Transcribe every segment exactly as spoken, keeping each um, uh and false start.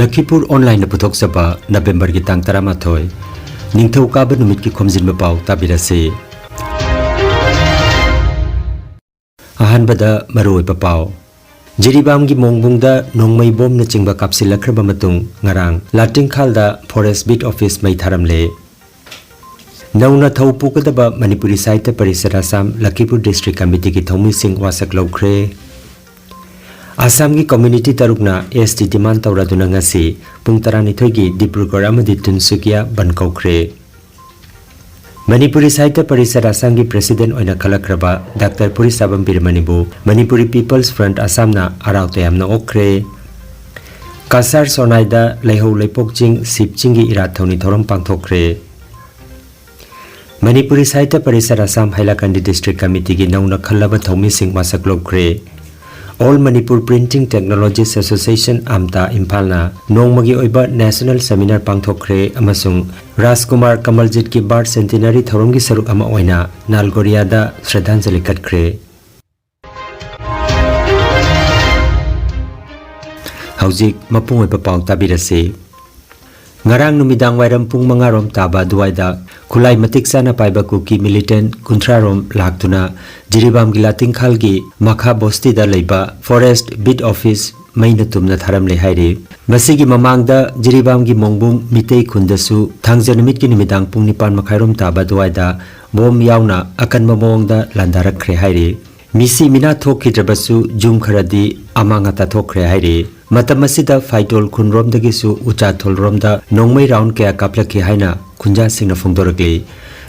ꯂꯈꯤꯄꯨꯔ ꯑꯣꯟꯂꯥꯏꯟꯅ ꯄꯨꯊꯣꯛꯆꯕ ꯅꯕꯦꯝꯕꯔꯒꯤ ꯇꯥꯡ ꯇꯔꯥꯃꯥꯊꯣꯏ, ꯅꯤꯡꯊꯧꯀꯥꯕ ꯅꯨꯃꯤꯠꯀꯤ ꯈꯣꯝꯖꯤꯟꯕ ꯄꯥꯎ ꯇꯥꯕꯤꯔꯁꯤ꯫ ꯑꯍꯥꯟꯕꯗ ꯃꯔꯨꯑꯣꯏꯕ ꯄꯥꯎ꯫ ꯖꯤꯔꯤꯕꯥꯝꯒꯤ ꯃꯣꯡꯕꯨꯡꯗ ꯅꯣꯡꯃꯩ ꯕꯣꯝꯅꯆꯤꯡꯕ ꯀꯥꯞꯁꯤꯜꯂꯛꯈ꯭ꯔꯕ ꯃꯇꯨꯡ ꯉꯔꯥꯡ ꯂꯥꯇꯤꯡꯈꯥꯜꯗ ꯐꯣꯔꯦꯁ ꯕꯤꯠ ꯑꯣꯐꯤꯁ ꯃꯩ ꯊꯥꯔꯝꯂꯦ꯫ ꯅꯧꯅ ꯊꯧ ꯄꯨꯒꯗꯕ ꯃꯅꯤꯄꯨꯔꯤ ꯁꯥꯍꯤꯇ꯭ꯌ ꯄꯔꯤꯁꯠ ꯑꯁꯥꯝ ꯂꯈꯤꯄꯨꯔ ꯗꯤꯁꯇ꯭ꯔꯤꯛ ꯀꯃꯤꯇꯤꯒꯤ ꯊꯧꯃꯤꯁꯤꯡ ꯋꯥꯁꯛ ꯂꯧꯈ꯭ꯔꯦ꯫ ꯑꯁꯥꯝꯒꯤ ꯀꯝꯃ꯭ꯌꯨꯅꯤꯇꯤ ꯇꯔꯨꯛꯅ ꯑꯦꯁ ꯇꯤ ꯗꯤꯃꯥꯟ ꯇꯧꯔꯗꯨꯅ ꯉꯁꯤ ꯄꯨꯡ ꯇꯔꯥꯅꯤꯊꯣꯏꯒꯤ ꯗꯤꯕ꯭ꯔꯨꯒꯔ ꯑꯃꯗꯤ ꯇꯤꯟꯁꯨꯀꯤꯌꯥ ꯕꯟ ꯀꯧꯈ꯭ꯔꯦ꯫ ꯃꯅꯤꯄꯨꯔꯤ ꯁꯥꯍꯤꯇ꯭ꯌ ꯄꯔꯤꯁꯠ ꯑꯁꯥꯝꯒꯤ ꯄ꯭ꯔꯦꯁꯤꯗꯦꯟꯠ ꯑꯣꯏꯅ ꯈꯜꯂꯛꯈ꯭ꯔꯕ ꯗꯥꯛꯇꯔ ꯄꯨꯔꯤꯁꯥꯕꯝ ꯕꯤꯔꯃꯅꯤꯕꯨ ꯃꯅꯤꯄꯨꯔꯤ ꯄꯤꯄꯜꯁ ꯐ꯭ꯔꯟꯠ ꯑꯁꯥꯝꯅ ꯍꯔꯥꯎ ꯇꯌꯥꯝꯅ ꯑꯣꯛꯈ꯭ꯔꯦ꯫ ꯀꯁꯥꯔ ꯁꯣꯅꯥꯏꯗ ꯂꯩꯍꯧ ꯂꯩꯄꯣꯛ ꯆꯤꯡ, ꯁꯤꯕ ꯆꯤꯡꯒꯤ ꯏꯔꯥꯠ ꯊꯧꯅꯤ ꯊꯧꯔꯝ ꯄꯥꯡꯊꯣꯛꯈ꯭ꯔꯦ꯫ ꯃꯅꯤꯄꯨꯔꯤ ꯁꯥꯍꯤꯇ꯭ꯌ ꯄꯔꯤꯁꯠ ꯑꯁꯥꯝ ꯍꯥꯏꯂꯥꯀꯟꯗꯤ ꯗꯤꯁꯇ꯭ꯔꯤꯛ ꯀꯃꯤꯇꯤꯒꯤ ꯅꯧꯅ ꯈꯜꯂꯕ ꯊꯧꯃꯤꯁꯤꯡ ꯋꯥꯁꯛ ꯂꯧꯈ꯭ꯔꯦ꯫ All Manipur printing technologies association, ꯑꯝꯇꯥ, ꯏꯝꯐꯥꯜꯅ ꯅꯣꯡꯃꯒꯤ ꯑꯣꯏꯕ ꯅꯦꯁꯅꯦꯜ ꯁꯦꯃꯤꯅꯥꯔ ꯄꯥꯡꯊꯣꯛꯈ꯭ꯔꯦ ꯑꯃꯁꯨꯡ ꯔꯥꯖꯀꯨꯃꯥꯔ ꯀꯃꯜꯖꯤꯠꯀꯤ ꯕꯥꯔꯊ ꯁꯦꯟꯇꯤꯅꯔꯤ ꯊꯧꯔꯝꯒꯤ ꯁꯔꯨꯛ ꯑꯃ ꯑꯣꯏꯅ ꯅꯥꯜꯒꯣꯔꯤꯌꯥꯗ ꯁ꯭ꯔꯗꯥꯟꯖꯂꯤ ꯀꯠꯈ꯭ꯔꯦ꯫ ꯍꯧꯖꯤꯛ ꯃꯄꯨꯡ ꯑꯣꯏꯕ ꯄꯥꯎ ꯇꯥꯕꯤꯔꯁꯤ꯫ ꯉꯔꯥꯡ ꯅꯨꯃꯤꯗꯥꯡ ꯋꯥꯏꯔꯝ ꯄꯨꯡ ꯃꯉꯥ ꯔꯣꯝ ꯇꯥꯕ ꯑꯗꯨꯋꯥꯏꯗ ꯈꯨꯠꯂꯥꯏ ꯃꯇꯤꯛ ꯆꯥꯅ ꯄꯥꯏꯕ ꯀꯨꯀꯤ ꯃꯤꯂꯤꯇꯦꯟꯠ ꯀꯨꯟꯊ꯭ꯔꯥ ꯔꯣꯝ ꯂꯥꯛꯇꯨꯅ ꯖꯤꯔꯤꯕꯥꯝꯒꯤ ꯂꯥꯇꯤꯡꯈꯥꯜꯒꯤ ꯃꯈꯥ ꯕꯣꯁꯇꯤꯗ ꯂꯩꯕ ꯐꯣꯔꯦꯁꯠ ꯕꯤꯠ ꯑꯣꯐꯤꯁ ꯃꯩꯅ ꯇꯨꯝꯅ ꯊꯥꯔꯝꯂꯦ ꯍꯥꯏꯔꯤ꯫ ꯃꯁꯤꯒꯤ ꯃꯃꯥꯡꯗ ꯖꯤꯔꯤꯕꯥꯝꯒꯤ ꯃꯣꯡꯕꯨꯡ ꯃꯤꯇꯩ ꯈꯨꯟꯗꯁꯨ ꯊꯥꯡꯖ ꯅꯨꯃꯤꯠꯀꯤ ꯅꯨꯃꯤꯗꯥꯡ ꯄꯨꯡ ꯅꯤꯄꯥꯟ ꯃꯈꯥꯏꯔꯣꯝ ꯇꯥꯕ ꯑꯗꯨꯋꯥꯏꯗ ꯕꯣꯝ ꯌꯥꯎꯅ ꯑꯀꯟꯕ ꯃꯑꯣꯡꯗ ꯂꯥꯟꯗꯥꯔꯛꯈ꯭ꯔꯦ ꯍꯥꯏꯔꯤ꯫ ꯃꯤꯁꯤ ꯃꯤꯅꯥ ꯊꯣꯛꯈꯤꯗ꯭ꯔꯕꯁꯨ ꯌꯨꯝ ꯈꯔꯗꯤ ꯑꯃꯥꯡ ꯑꯇꯥ ꯊꯣꯛꯈ꯭ꯔꯦ ꯍꯥꯏꯔꯤ꯫ ꯃꯇꯝ ꯑꯁꯤꯗ ꯐꯥꯏꯇꯣꯜ ꯈꯨꯟꯔꯣꯝꯗꯒꯤꯁꯨ ꯎꯆꯥꯊꯣꯜꯔꯣꯝꯗ ꯅꯣꯡꯃꯩ ꯔꯥꯎꯟ ꯀꯌꯥ ꯀꯥꯞꯂꯛꯈꯤ ꯍꯥꯏꯅ ꯈꯨꯟꯖꯥꯁꯤꯡꯅ ꯐꯣꯡꯗꯣꯔꯛꯂꯤ꯫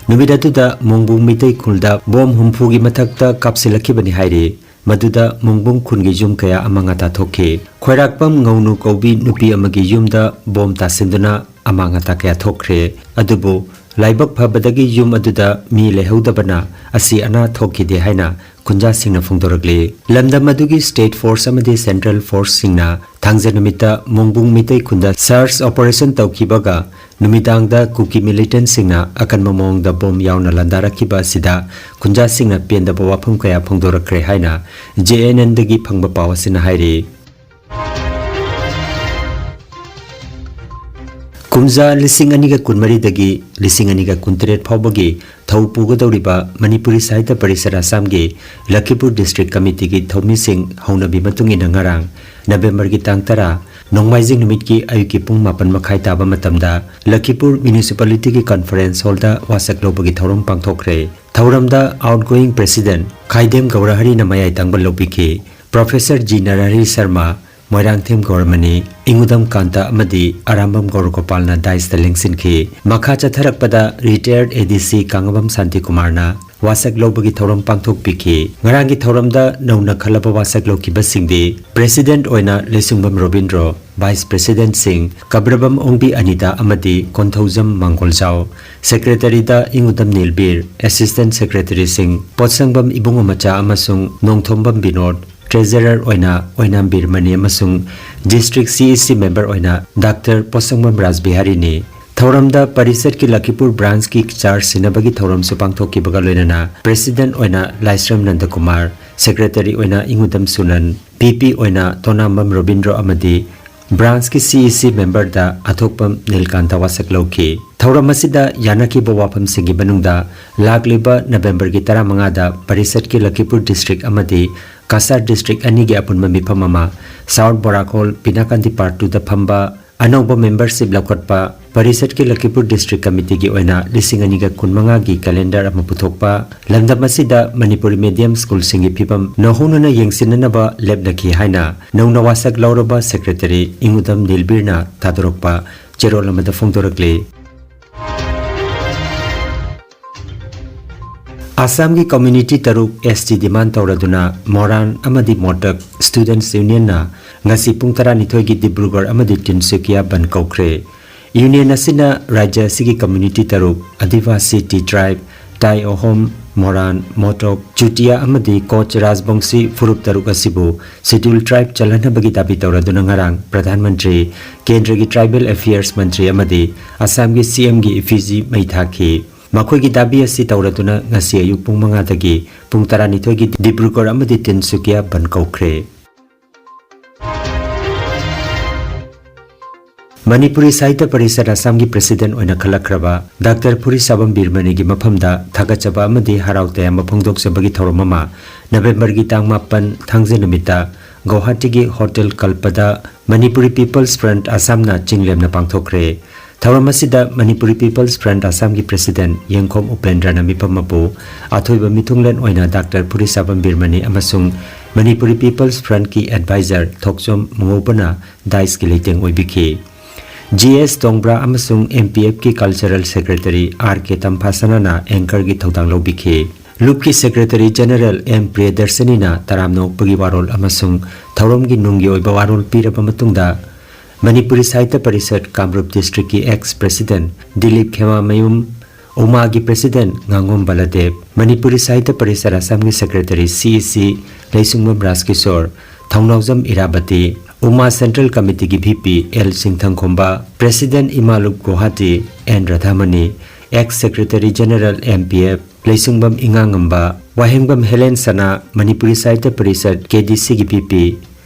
ꯅꯨꯃꯤꯠ ꯑꯗꯨꯗ ꯃꯣꯡꯕꯨꯡ ꯃꯤꯇꯩ ꯈꯨꯜꯗ ꯕꯣꯝ ꯍꯨꯝꯐꯨꯒꯤ ꯃꯊꯛꯇ ꯀꯥꯞꯁꯤꯜꯂꯛꯈꯤꯕꯅꯤ ꯍꯥꯏꯔꯤ꯫ ꯃꯗꯨꯗ ꯃꯣꯡꯕꯨꯡ ꯈꯨꯟꯒꯤ ꯌꯨꯝ ꯀꯌꯥ ꯑꯃꯥꯡ ꯑꯇꯥ ꯊꯣꯛꯈꯤ꯫ ꯈ꯭ꯋꯥꯏꯔꯥꯛꯄꯝ ꯉꯧꯅꯨ ꯀꯧꯕꯤ ꯅꯨꯄꯤ ꯑꯃꯒꯤ ꯌꯨꯝꯗ ꯕꯣꯝ ꯇꯥꯁꯤꯟꯗꯨꯅ ꯑꯃꯥꯡ ꯑꯇꯥ ꯀꯌꯥ ꯊꯣꯛꯈ꯭ꯔꯦ꯫ ꯑꯗꯨꯕꯨ ꯂꯥꯏꯕꯛ ꯐꯕꯗꯒꯤ ꯌꯨꯝ ꯑꯗꯨꯗ ꯃꯤ ꯂꯩꯍꯧꯗꯕꯅ ꯑꯁꯤ ꯑꯅꯥ ꯊꯣꯛꯈꯤꯗꯦ ꯍꯥꯏꯅ ꯈꯨꯟꯖꯥꯁꯤꯡꯅ ꯐꯣꯡꯗꯣꯔꯛꯂꯤ꯫ ꯂꯝꯗꯝ ꯑꯗꯨꯒꯤ ꯁ꯭ꯇꯦꯠ ꯐꯣꯔꯁ ꯑꯃꯗꯤ ꯁꯦꯟꯇ꯭ꯔꯦꯜ ꯐꯣꯔꯁꯁꯤꯡꯅ ꯊꯥꯡꯖ ꯅꯨꯃꯤꯠꯇ ꯃꯣꯡꯕꯨꯡ ꯃꯤꯇꯩ ꯈꯨꯟꯗ ꯁꯔꯆ ꯑꯣꯄꯔꯦꯁꯟ ꯇꯧꯈꯤꯕꯒ ꯅꯨꯃꯤꯗꯥꯡꯗ ꯀꯨꯀꯤ ꯃꯤꯂꯤꯇꯦꯟꯠꯁꯤꯡꯅ ꯑꯀꯟꯕ ꯃꯑꯣꯡꯗ ꯕꯣꯝ ꯌꯥꯎꯅ ꯂꯥꯟꯗꯥꯔꯛꯈꯤꯕ ꯑꯁꯤꯗ ꯈꯨꯟꯖꯥꯁꯤꯡꯅ ꯄꯦꯟꯗꯕ ꯋꯥꯐꯝ ꯀꯌꯥ ꯐꯣꯡꯗꯣꯔꯛꯈ꯭ꯔꯦ ꯍꯥꯏꯅ ꯖꯦ ꯑꯦꯟ ꯑꯦꯟꯗꯒꯤ ꯐꯪꯕ ꯄꯥꯎ ꯑꯁꯤꯅ ꯍꯥꯏꯔꯤ꯫ ꯀꯨꯝꯖꯥ ꯂꯤꯁꯤꯡ ꯑꯅꯤꯒ ꯀꯨꯟꯃꯔꯤꯗꯒꯤ ꯂꯤꯁꯤꯡ ꯑꯅꯤꯒ ꯀꯨꯟꯇꯔꯦꯠ ꯐꯥꯎꯕꯒꯤ ꯊꯧ ꯄꯨꯒꯗꯧꯔꯤꯕ ꯃꯅꯤꯄꯨꯔꯤ ꯁꯥꯍꯤꯇ꯭ꯌ ꯄꯔꯤꯁꯠ ꯑꯁꯥꯝꯒꯤ ꯂꯈꯤꯄꯨꯔ ꯗꯤꯁꯇ꯭ꯔꯤꯛ ꯀꯃꯤꯇꯤꯒꯤ ꯊꯧꯃꯤꯁꯤꯡ ꯍꯧꯅꯕꯤ ꯃꯇꯨꯡ ꯏꯟꯅ ꯉꯔꯥꯡ ꯅꯕꯦꯝꯕꯔꯒꯤ ꯇꯥꯡ ꯇꯔꯥ, ꯅꯣꯡꯃꯥꯏꯖꯤꯡ ꯅꯨꯃꯤꯠꯀꯤ ꯑꯌꯨꯛꯀꯤ ꯄꯨꯡ ꯃꯥꯄꯟ ꯃꯈꯥꯏ ꯇꯥꯕ ꯃꯇꯝꯗ ꯂꯈꯤꯄꯨꯔ ꯃ꯭ꯌꯨꯅꯤꯁꯤꯄꯥꯂꯤꯇꯤꯒꯤ ꯀꯟꯐꯔꯦꯟꯁ ꯍꯣꯜꯗ ꯋꯥꯁꯛ ꯂꯧꯕꯒꯤ ꯊꯧꯔꯝ ꯄꯥꯡꯊꯣꯛꯈ꯭ꯔꯦ꯫ ꯊꯧꯔꯝꯗ ꯑꯥꯎꯠꯒꯣꯌꯤꯡ ꯄ꯭ꯔꯦꯁꯤꯗꯦꯟꯠ ꯈꯥꯏꯗꯦꯝ ꯒꯧꯔꯍꯔꯤꯅ ꯃꯌꯥꯏ ꯇꯥꯡꯕ ꯂꯧꯕꯤꯈꯤ꯫ ꯄ꯭ꯔꯣꯐꯦꯁꯔ ꯖꯤ ꯅꯔꯍꯔꯤ ꯁꯔꯃ, ꯃꯣꯏꯔꯥꯡꯊꯦꯝ ꯒꯧꯔꯃꯅꯤ, ꯏꯉꯨꯗꯝ ꯀꯥꯟꯇ ꯑꯃꯗꯤ ꯑꯔꯥꯝꯕꯝ ꯒꯧꯔꯒꯣꯄꯥꯜꯅ ꯗꯥꯏꯁꯇ ꯂꯦꯡꯁꯤꯟꯈꯤ꯫ ꯃꯈꯥ ꯆꯠꯊꯔꯛꯄꯗ ꯔꯤꯇꯥꯌꯔꯗ ꯑꯦ ꯗꯤ ꯁꯤ ꯀꯥꯡꯉꯕꯝ ꯁꯥꯟꯇꯤꯀꯨꯃꯥꯔꯅ ꯋꯥꯁꯛ ꯂꯧꯕꯒꯤ ꯊꯧꯔꯝ ꯄꯥꯡꯊꯣꯛꯄꯤꯈꯤ꯫ ꯉꯔꯥꯡꯒꯤ ꯊꯧꯔꯝꯗ ꯅꯧꯅ ꯈꯜꯂꯕ ꯋꯥꯁꯛ ꯂꯧꯈꯤꯕꯁꯤꯡꯗꯤ ꯄ꯭ꯔꯦꯁꯤꯗꯦꯟꯠ ꯑꯣꯏꯅ ꯂꯩꯁꯨꯡꯕꯝ ꯔꯣꯕꯤꯟꯗ꯭ꯔꯣ, ꯚꯥꯏꯁ ꯄ꯭ꯔꯦꯁꯤꯗꯦꯟꯠꯁꯤꯡ ꯀꯕ꯭ꯔꯕꯝ ꯑꯣꯡꯕꯤ ꯑꯅꯤꯇꯥ ꯑꯃꯗꯤ ꯀꯣꯟꯊꯧꯖꯝ ꯃꯥꯡꯒꯣꯜꯖꯥꯎ, ꯁꯦꯀ꯭ꯔꯦꯇꯔꯤꯗ ꯏꯉꯨꯗꯝ ꯅꯤꯜꯕꯤꯔ, ꯑꯦꯁꯤꯁꯇꯦꯟꯠ ꯁꯦꯀ꯭ꯔꯦꯇꯔꯤꯁꯤꯡ ꯄꯣꯠꯁꯪꯕꯝ ꯏꯕꯨꯡꯉꯣ ꯃꯆꯥ ꯑꯃꯁꯨꯡ ꯅꯣꯡꯊꯣꯝꯕꯝ ꯕꯤꯅꯣꯗ, ꯇ꯭ꯔꯦꯖꯔꯔ ꯑꯣꯏꯅ ꯑꯣꯏꯅꯥꯝ ꯕꯤꯔꯃꯅꯤ ꯑꯃꯁꯨꯡ ꯗꯤꯁꯇ꯭ꯔꯤꯛ ꯁꯤ ꯏ ꯁꯤ ꯃꯦꯝꯕꯔ ꯑꯣꯏꯅ ꯗꯥꯛꯇꯔ ꯄꯣꯠꯁꯪꯕꯝ ꯔꯥꯖꯕꯤꯍꯥꯔꯤꯅꯤ꯫ ꯊꯧꯔꯝꯗ ꯄꯔꯤꯁꯠꯀꯤ ꯂꯈꯤꯄꯨꯔ ꯕ꯭ꯔꯥꯟꯁꯀꯤ ꯆꯥꯔꯖ ꯁꯤꯟꯅꯕꯒꯤ ꯊꯧꯔꯝꯁꯨ ꯄꯥꯡꯊꯣꯛꯈꯤꯕꯒ ꯂꯣꯏꯅꯅ ꯄ꯭ꯔꯦꯁꯤꯗꯦꯟꯠ ꯑꯣꯏꯅ ꯂꯥꯏꯁ꯭ꯔꯝ ꯅꯟꯗꯀꯨꯃꯥꯔ, ꯁꯦꯀ꯭ꯔꯦꯇꯔꯤ ꯑꯣꯏꯅ ꯏꯉꯨꯗꯝ ꯁꯨꯅꯟ, ꯄꯤ ꯄꯤ ꯑꯣꯏꯅ ꯇꯣꯅꯥꯝꯕꯝ ꯔꯣꯕꯤꯟꯗ꯭ꯔꯣ ꯑꯃꯗꯤ ꯕ꯭ꯔꯥꯟꯁꯀꯤ ꯁꯤ ꯏ ꯁꯤ ꯃꯦꯝꯕꯔꯗ ꯑꯊꯣꯛꯄꯝ ꯅꯤꯜꯀꯥꯟꯇ ꯋꯥꯁꯛ ꯂꯧꯈꯤ꯫ ꯊꯧꯔꯝ ꯑꯁꯤꯗ ꯌꯥꯅꯈꯤꯕ ꯋꯥꯐꯝꯁꯤꯡꯒꯤ ꯃꯅꯨꯡꯗ ꯂꯥꯛꯂꯤꯕ ꯅꯕꯦꯝꯕꯔꯒꯤ ꯇꯔꯥꯃꯉꯥꯗ ꯄꯔꯤꯁꯠꯀꯤ ꯂꯈꯤꯄꯨꯔ ꯗꯤꯁꯇ꯭ꯔꯤꯛ ꯑꯃꯗꯤ ꯀꯁꯥꯔ ꯗꯤꯁꯇ꯭ꯔꯤꯛ ꯑꯅꯤꯒꯤ ꯑꯄꯨꯟꯕ ꯃꯤꯐꯝ ꯑꯃ ꯁꯥꯎꯠ ꯕꯣꯔꯥꯛ ꯍꯣꯜ ꯄꯤꯅꯥꯀꯥꯟꯗꯤ ꯄꯥꯔꯠ ꯇꯨꯗ ꯐꯝꯕ ꯑꯅꯧꯕ ꯃꯦꯝꯕꯔꯁꯤꯞ ꯂꯧꯈꯠꯄ, ꯄꯔꯤꯁꯠꯀꯤ ꯂꯈꯤꯄꯨꯔ ꯗꯤꯁꯇ꯭ꯔꯤꯛ ꯀꯃꯤꯇꯤꯒꯤ ꯑꯣꯏꯅ ꯂꯤꯁꯤꯡ ꯑꯅꯤꯒ ꯀꯨꯟꯃꯉꯥꯒꯤ ꯀꯦꯂꯦꯟꯗꯔ ꯑꯃ ꯄꯨꯊꯣꯛꯄ, ꯂꯝꯗꯝ ꯑꯁꯤꯗ ꯃꯅꯤꯄꯨꯔꯤ ꯃꯤꯗꯤꯌꯝ ꯁ꯭ꯀꯨꯜꯁꯤꯡꯒꯤ ꯐꯤꯕꯝ ꯅꯧꯍꯧꯅꯅ ꯌꯦꯡꯁꯤꯟꯅꯅꯕ ꯂꯦꯞꯅꯈꯤ ꯍꯥꯏꯅ ꯅꯧꯅ ꯋꯥꯁꯛ ꯂꯧꯔꯕ ꯁꯦꯀ꯭ꯔꯦꯇꯔꯤ ꯏꯉꯨꯗꯝ ꯅꯤꯜꯕꯤꯔꯅ ꯊꯥꯗꯣꯔꯛꯄ ꯆꯦꯔꯣꯜ ꯑꯃꯗ ꯐꯣꯡꯗꯣꯔꯛꯂꯤ꯫ ꯑꯁꯥꯝꯒꯤ ꯀꯝꯃ꯭ꯌꯨꯅꯤꯇꯤ ꯇꯔꯨꯛ ꯑꯦꯁ ꯇꯤ ꯗꯤꯃꯥꯟ ꯇꯧꯔꯗꯨꯅ ꯃꯣꯔꯥꯟ ꯑꯃꯗꯤ ꯃꯣꯇꯛ ꯁ꯭ꯇꯨꯗꯦꯟꯠꯁ ꯌꯨꯅꯤꯌꯟꯅ ꯉꯁꯤ ꯄꯨꯡ ꯇꯔꯥꯅꯤꯊꯣꯏꯒꯤ ꯗꯤꯕ꯭ꯔꯨꯒꯔ ꯑꯃꯗꯤ ꯇꯤꯟꯁꯨꯀꯤꯌꯥ ꯕꯟꯗ ꯀꯧꯈ꯭ꯔꯦ꯫ ꯌꯨꯅꯤꯌꯟ ꯑꯁꯤꯅ ꯔꯥꯖ꯭ꯌ ꯑꯁꯤꯒꯤ ꯀꯝꯃ꯭ꯌꯨꯅꯤꯇꯤ ꯇꯔꯨꯛ, ꯑꯗꯤꯋꯥꯁꯤ ꯇꯤ ꯇ꯭ꯔꯥꯏꯕ, ꯇꯥꯏ ꯑꯣꯍꯣꯝ, ꯃꯣꯔꯥꯟ, ꯃꯣꯇꯣꯛ, ꯆꯨꯇꯤꯌꯥ ꯑꯃꯗꯤ ꯀꯣꯆ ꯔꯥꯖꯕꯪꯁꯤ ꯐꯨꯔꯨꯞ ꯇꯔꯨꯛ ꯑꯁꯤꯕꯨ ꯁꯦꯗ꯭ꯌꯨꯜ ꯇ꯭ꯔꯥꯏꯕ ꯆꯜꯍꯟꯅꯕꯒꯤ ꯗꯥꯕꯤ ꯇꯧꯔꯗꯨꯅ ꯉꯔꯥꯡ ꯄ꯭ꯔꯙꯥꯟ ꯃꯟꯇ꯭ꯔꯤ, ꯀꯦꯟꯗ꯭ꯔꯒꯤ ꯇ꯭ꯔꯥꯏꯕꯦꯜ ꯑꯦꯐꯤꯌꯔꯁ ꯃꯟꯇ꯭ꯔꯤ ꯑꯃꯗꯤ ꯑꯁꯥꯝꯒꯤ ꯁꯤ ꯑꯦꯝꯒꯤ ꯏꯐꯤꯖꯤ ꯃꯩ ꯊꯥꯈꯤ꯫ ꯃꯈꯣꯏꯒꯤ ꯗꯥꯕꯤ ꯑꯁꯤ ꯇꯧꯔꯗꯨꯅ ꯉꯁꯤ ꯑꯌꯨꯛ ꯄꯨꯡ ꯃꯉꯥꯗꯒꯤ ꯄꯨꯡ ꯇꯔꯥꯅꯤꯊꯣꯏꯒꯤ ꯗꯤꯕ꯭ꯔꯨꯒꯔ ꯑꯃꯗꯤ ꯇꯤꯟꯁꯨꯀꯤꯌꯥ ꯕꯟꯗ ꯀꯧꯈ꯭ꯔꯦ꯫ ꯃꯅꯤꯄꯨꯔꯤ ꯁꯥꯍꯤꯇ꯭ꯌ ꯄꯔꯤꯁꯠ ꯑꯁꯥꯝꯒꯤ ꯄ꯭ꯔꯦꯁꯤꯗꯦꯟꯠ ꯑꯣꯏꯅ ꯈꯜꯂꯛꯈ꯭ꯔꯕ ꯗꯥꯛꯇꯔ ꯐꯨꯔꯤꯁꯥꯕꯝ ꯕꯤꯔꯃꯅꯤꯒꯤ ꯃꯐꯝꯗ ꯊꯥꯒꯠꯆꯕ ꯑꯃꯗꯤ ꯍꯔꯥꯎ ꯇꯌꯥꯝꯕ ꯐꯣꯡꯗꯣꯛꯆꯕꯒꯤ ꯊꯧꯔꯝ ꯑꯃ ꯅꯕꯦꯝꯕꯔꯒꯤ ꯇꯥꯡ ꯃꯥꯄꯟ, ꯊꯥꯡꯖ ꯅꯨꯃꯤꯠꯇ ꯒꯧꯍꯥꯇꯤꯒꯤ ꯍꯣꯇꯦꯜ ꯀꯜꯄꯗ ꯃꯅꯤꯄꯨꯔꯤ ꯄꯤꯄꯜꯁ ꯐ꯭ꯔꯟꯠ ꯑꯁꯥꯝꯅ ꯆꯤꯡꯂꯦꯝꯅ ꯄꯥꯡꯊꯣꯛꯈ꯭ꯔꯦ꯫ ꯊꯧꯔꯝ ꯑꯁꯤꯗ ꯃꯅꯤꯄꯨꯔꯤ ꯄꯤꯄꯜꯁ ꯐ꯭ꯔꯟꯠ ꯑꯁꯥꯝꯒꯤ ꯄ꯭ꯔꯦꯁꯤꯗꯦꯟꯠ ꯌꯦꯡꯈꯣꯝ ꯎꯄꯦꯟꯗ꯭ꯔꯅ ꯃꯤꯐꯝ ꯑꯃꯕꯨ ꯑꯊꯣꯏꯕ ꯃꯤꯊꯨꯡꯂꯦꯟ ꯑꯣꯏꯅ ꯗꯥꯛꯇꯔ ꯐꯨꯔꯤꯁꯥꯕꯝ ꯕꯤꯔꯃꯅꯤ ꯑꯃꯁꯨꯡ ꯃꯅꯤꯄꯨꯔꯤ ꯄꯤꯄꯜꯁ ꯐ꯭ꯔꯟꯠꯀꯤ ꯑꯦꯗꯚꯥꯏꯖꯔ ꯊꯣꯛꯆꯣꯝ ꯃꯉꯧꯕꯅ ꯗꯥꯏꯁꯀꯤ ꯂꯩꯇꯦꯡ ꯑꯣꯏꯕꯤꯈꯤ꯫ ꯖꯤ ꯑꯦꯁ ꯇꯣꯡꯕ꯭ꯔꯥ ꯑꯃꯁꯨꯡ ꯑꯦꯝ ꯄꯤ ꯑꯦꯐꯀꯤ ꯀꯜꯆꯔꯦꯜ ꯁꯦꯀ꯭ꯔꯦꯇꯔꯤ ꯑꯥꯔ ꯀꯦ ꯇꯝꯐꯥꯁꯅꯥꯅ ꯑꯦꯡꯀꯔꯒꯤ ꯊꯧꯗꯥꯡ ꯂꯧꯕꯤꯈꯤ꯫ ꯂꯨꯞꯀꯤ ꯁꯦꯀ꯭ꯔꯦꯇꯔꯤ ꯖꯦꯅꯔꯦꯜ ꯑꯦꯝ ꯄ꯭ꯔꯤꯌꯗꯔꯁꯅꯤꯅ ꯇꯔꯥꯝꯅ ꯑꯣꯛꯄꯒꯤ ꯋꯥꯔꯣꯜ ꯑꯃꯁꯨꯡ ꯊꯧꯔꯝꯒꯤ ꯅꯨꯡꯒꯤ ꯑꯣꯏꯕ ꯋꯥꯔꯣꯜ ꯄꯤꯔꯕ ꯃꯇꯨꯡꯗ, ꯃꯅꯤꯄꯨꯔꯤ ꯁꯥꯍꯤꯇ꯭ꯌ ꯄꯔꯤꯁꯠ ꯀꯥꯡꯂꯨꯞ ꯗꯤꯁꯇ꯭ꯔꯤꯛꯀꯤ ꯑꯦꯛꯁ ꯄ꯭ꯔꯦꯁꯤꯗꯦꯟꯠ ꯗꯤꯂꯤꯞ ꯈꯦꯃꯥꯃꯌꯨꯝ, ꯎꯃꯥꯒꯤ ꯄ꯭ꯔꯦꯁꯤꯗꯦꯟꯠ ꯉꯥꯉꯣꯝ ꯕꯂꯗꯦꯕ, ꯃꯅꯤꯄꯨꯔꯤ ꯁꯥꯍꯤꯇ꯭ꯌ ꯄꯔꯤꯁꯠ ꯑꯁꯥꯝꯒꯤ secretary C E C Leishungbam Rajkishor, Thounaojam Irabati, ꯎꯃꯥ ꯁꯦꯟꯇ꯭ꯔꯦꯜ ꯀꯃꯤꯇꯤꯒꯤ V P L Singthangkhomba, president ꯏꯃꯥꯂꯨꯞ Guwahati N Radhamani, ex secretary general M P F Leishungbam ꯏꯉꯥꯉꯝꯕ, ꯋꯥꯍꯦꯡꯕꯝ ꯍꯦꯂꯦꯟ ꯁꯅꯥ, ꯃꯅꯤꯄꯨꯔꯤ ꯁꯥꯍꯤꯇ꯭ꯌ ꯄꯔꯤꯁꯠ ꯀꯦ ꯗꯤ ꯁꯤꯒꯤ ꯚꯤ ꯄꯤ,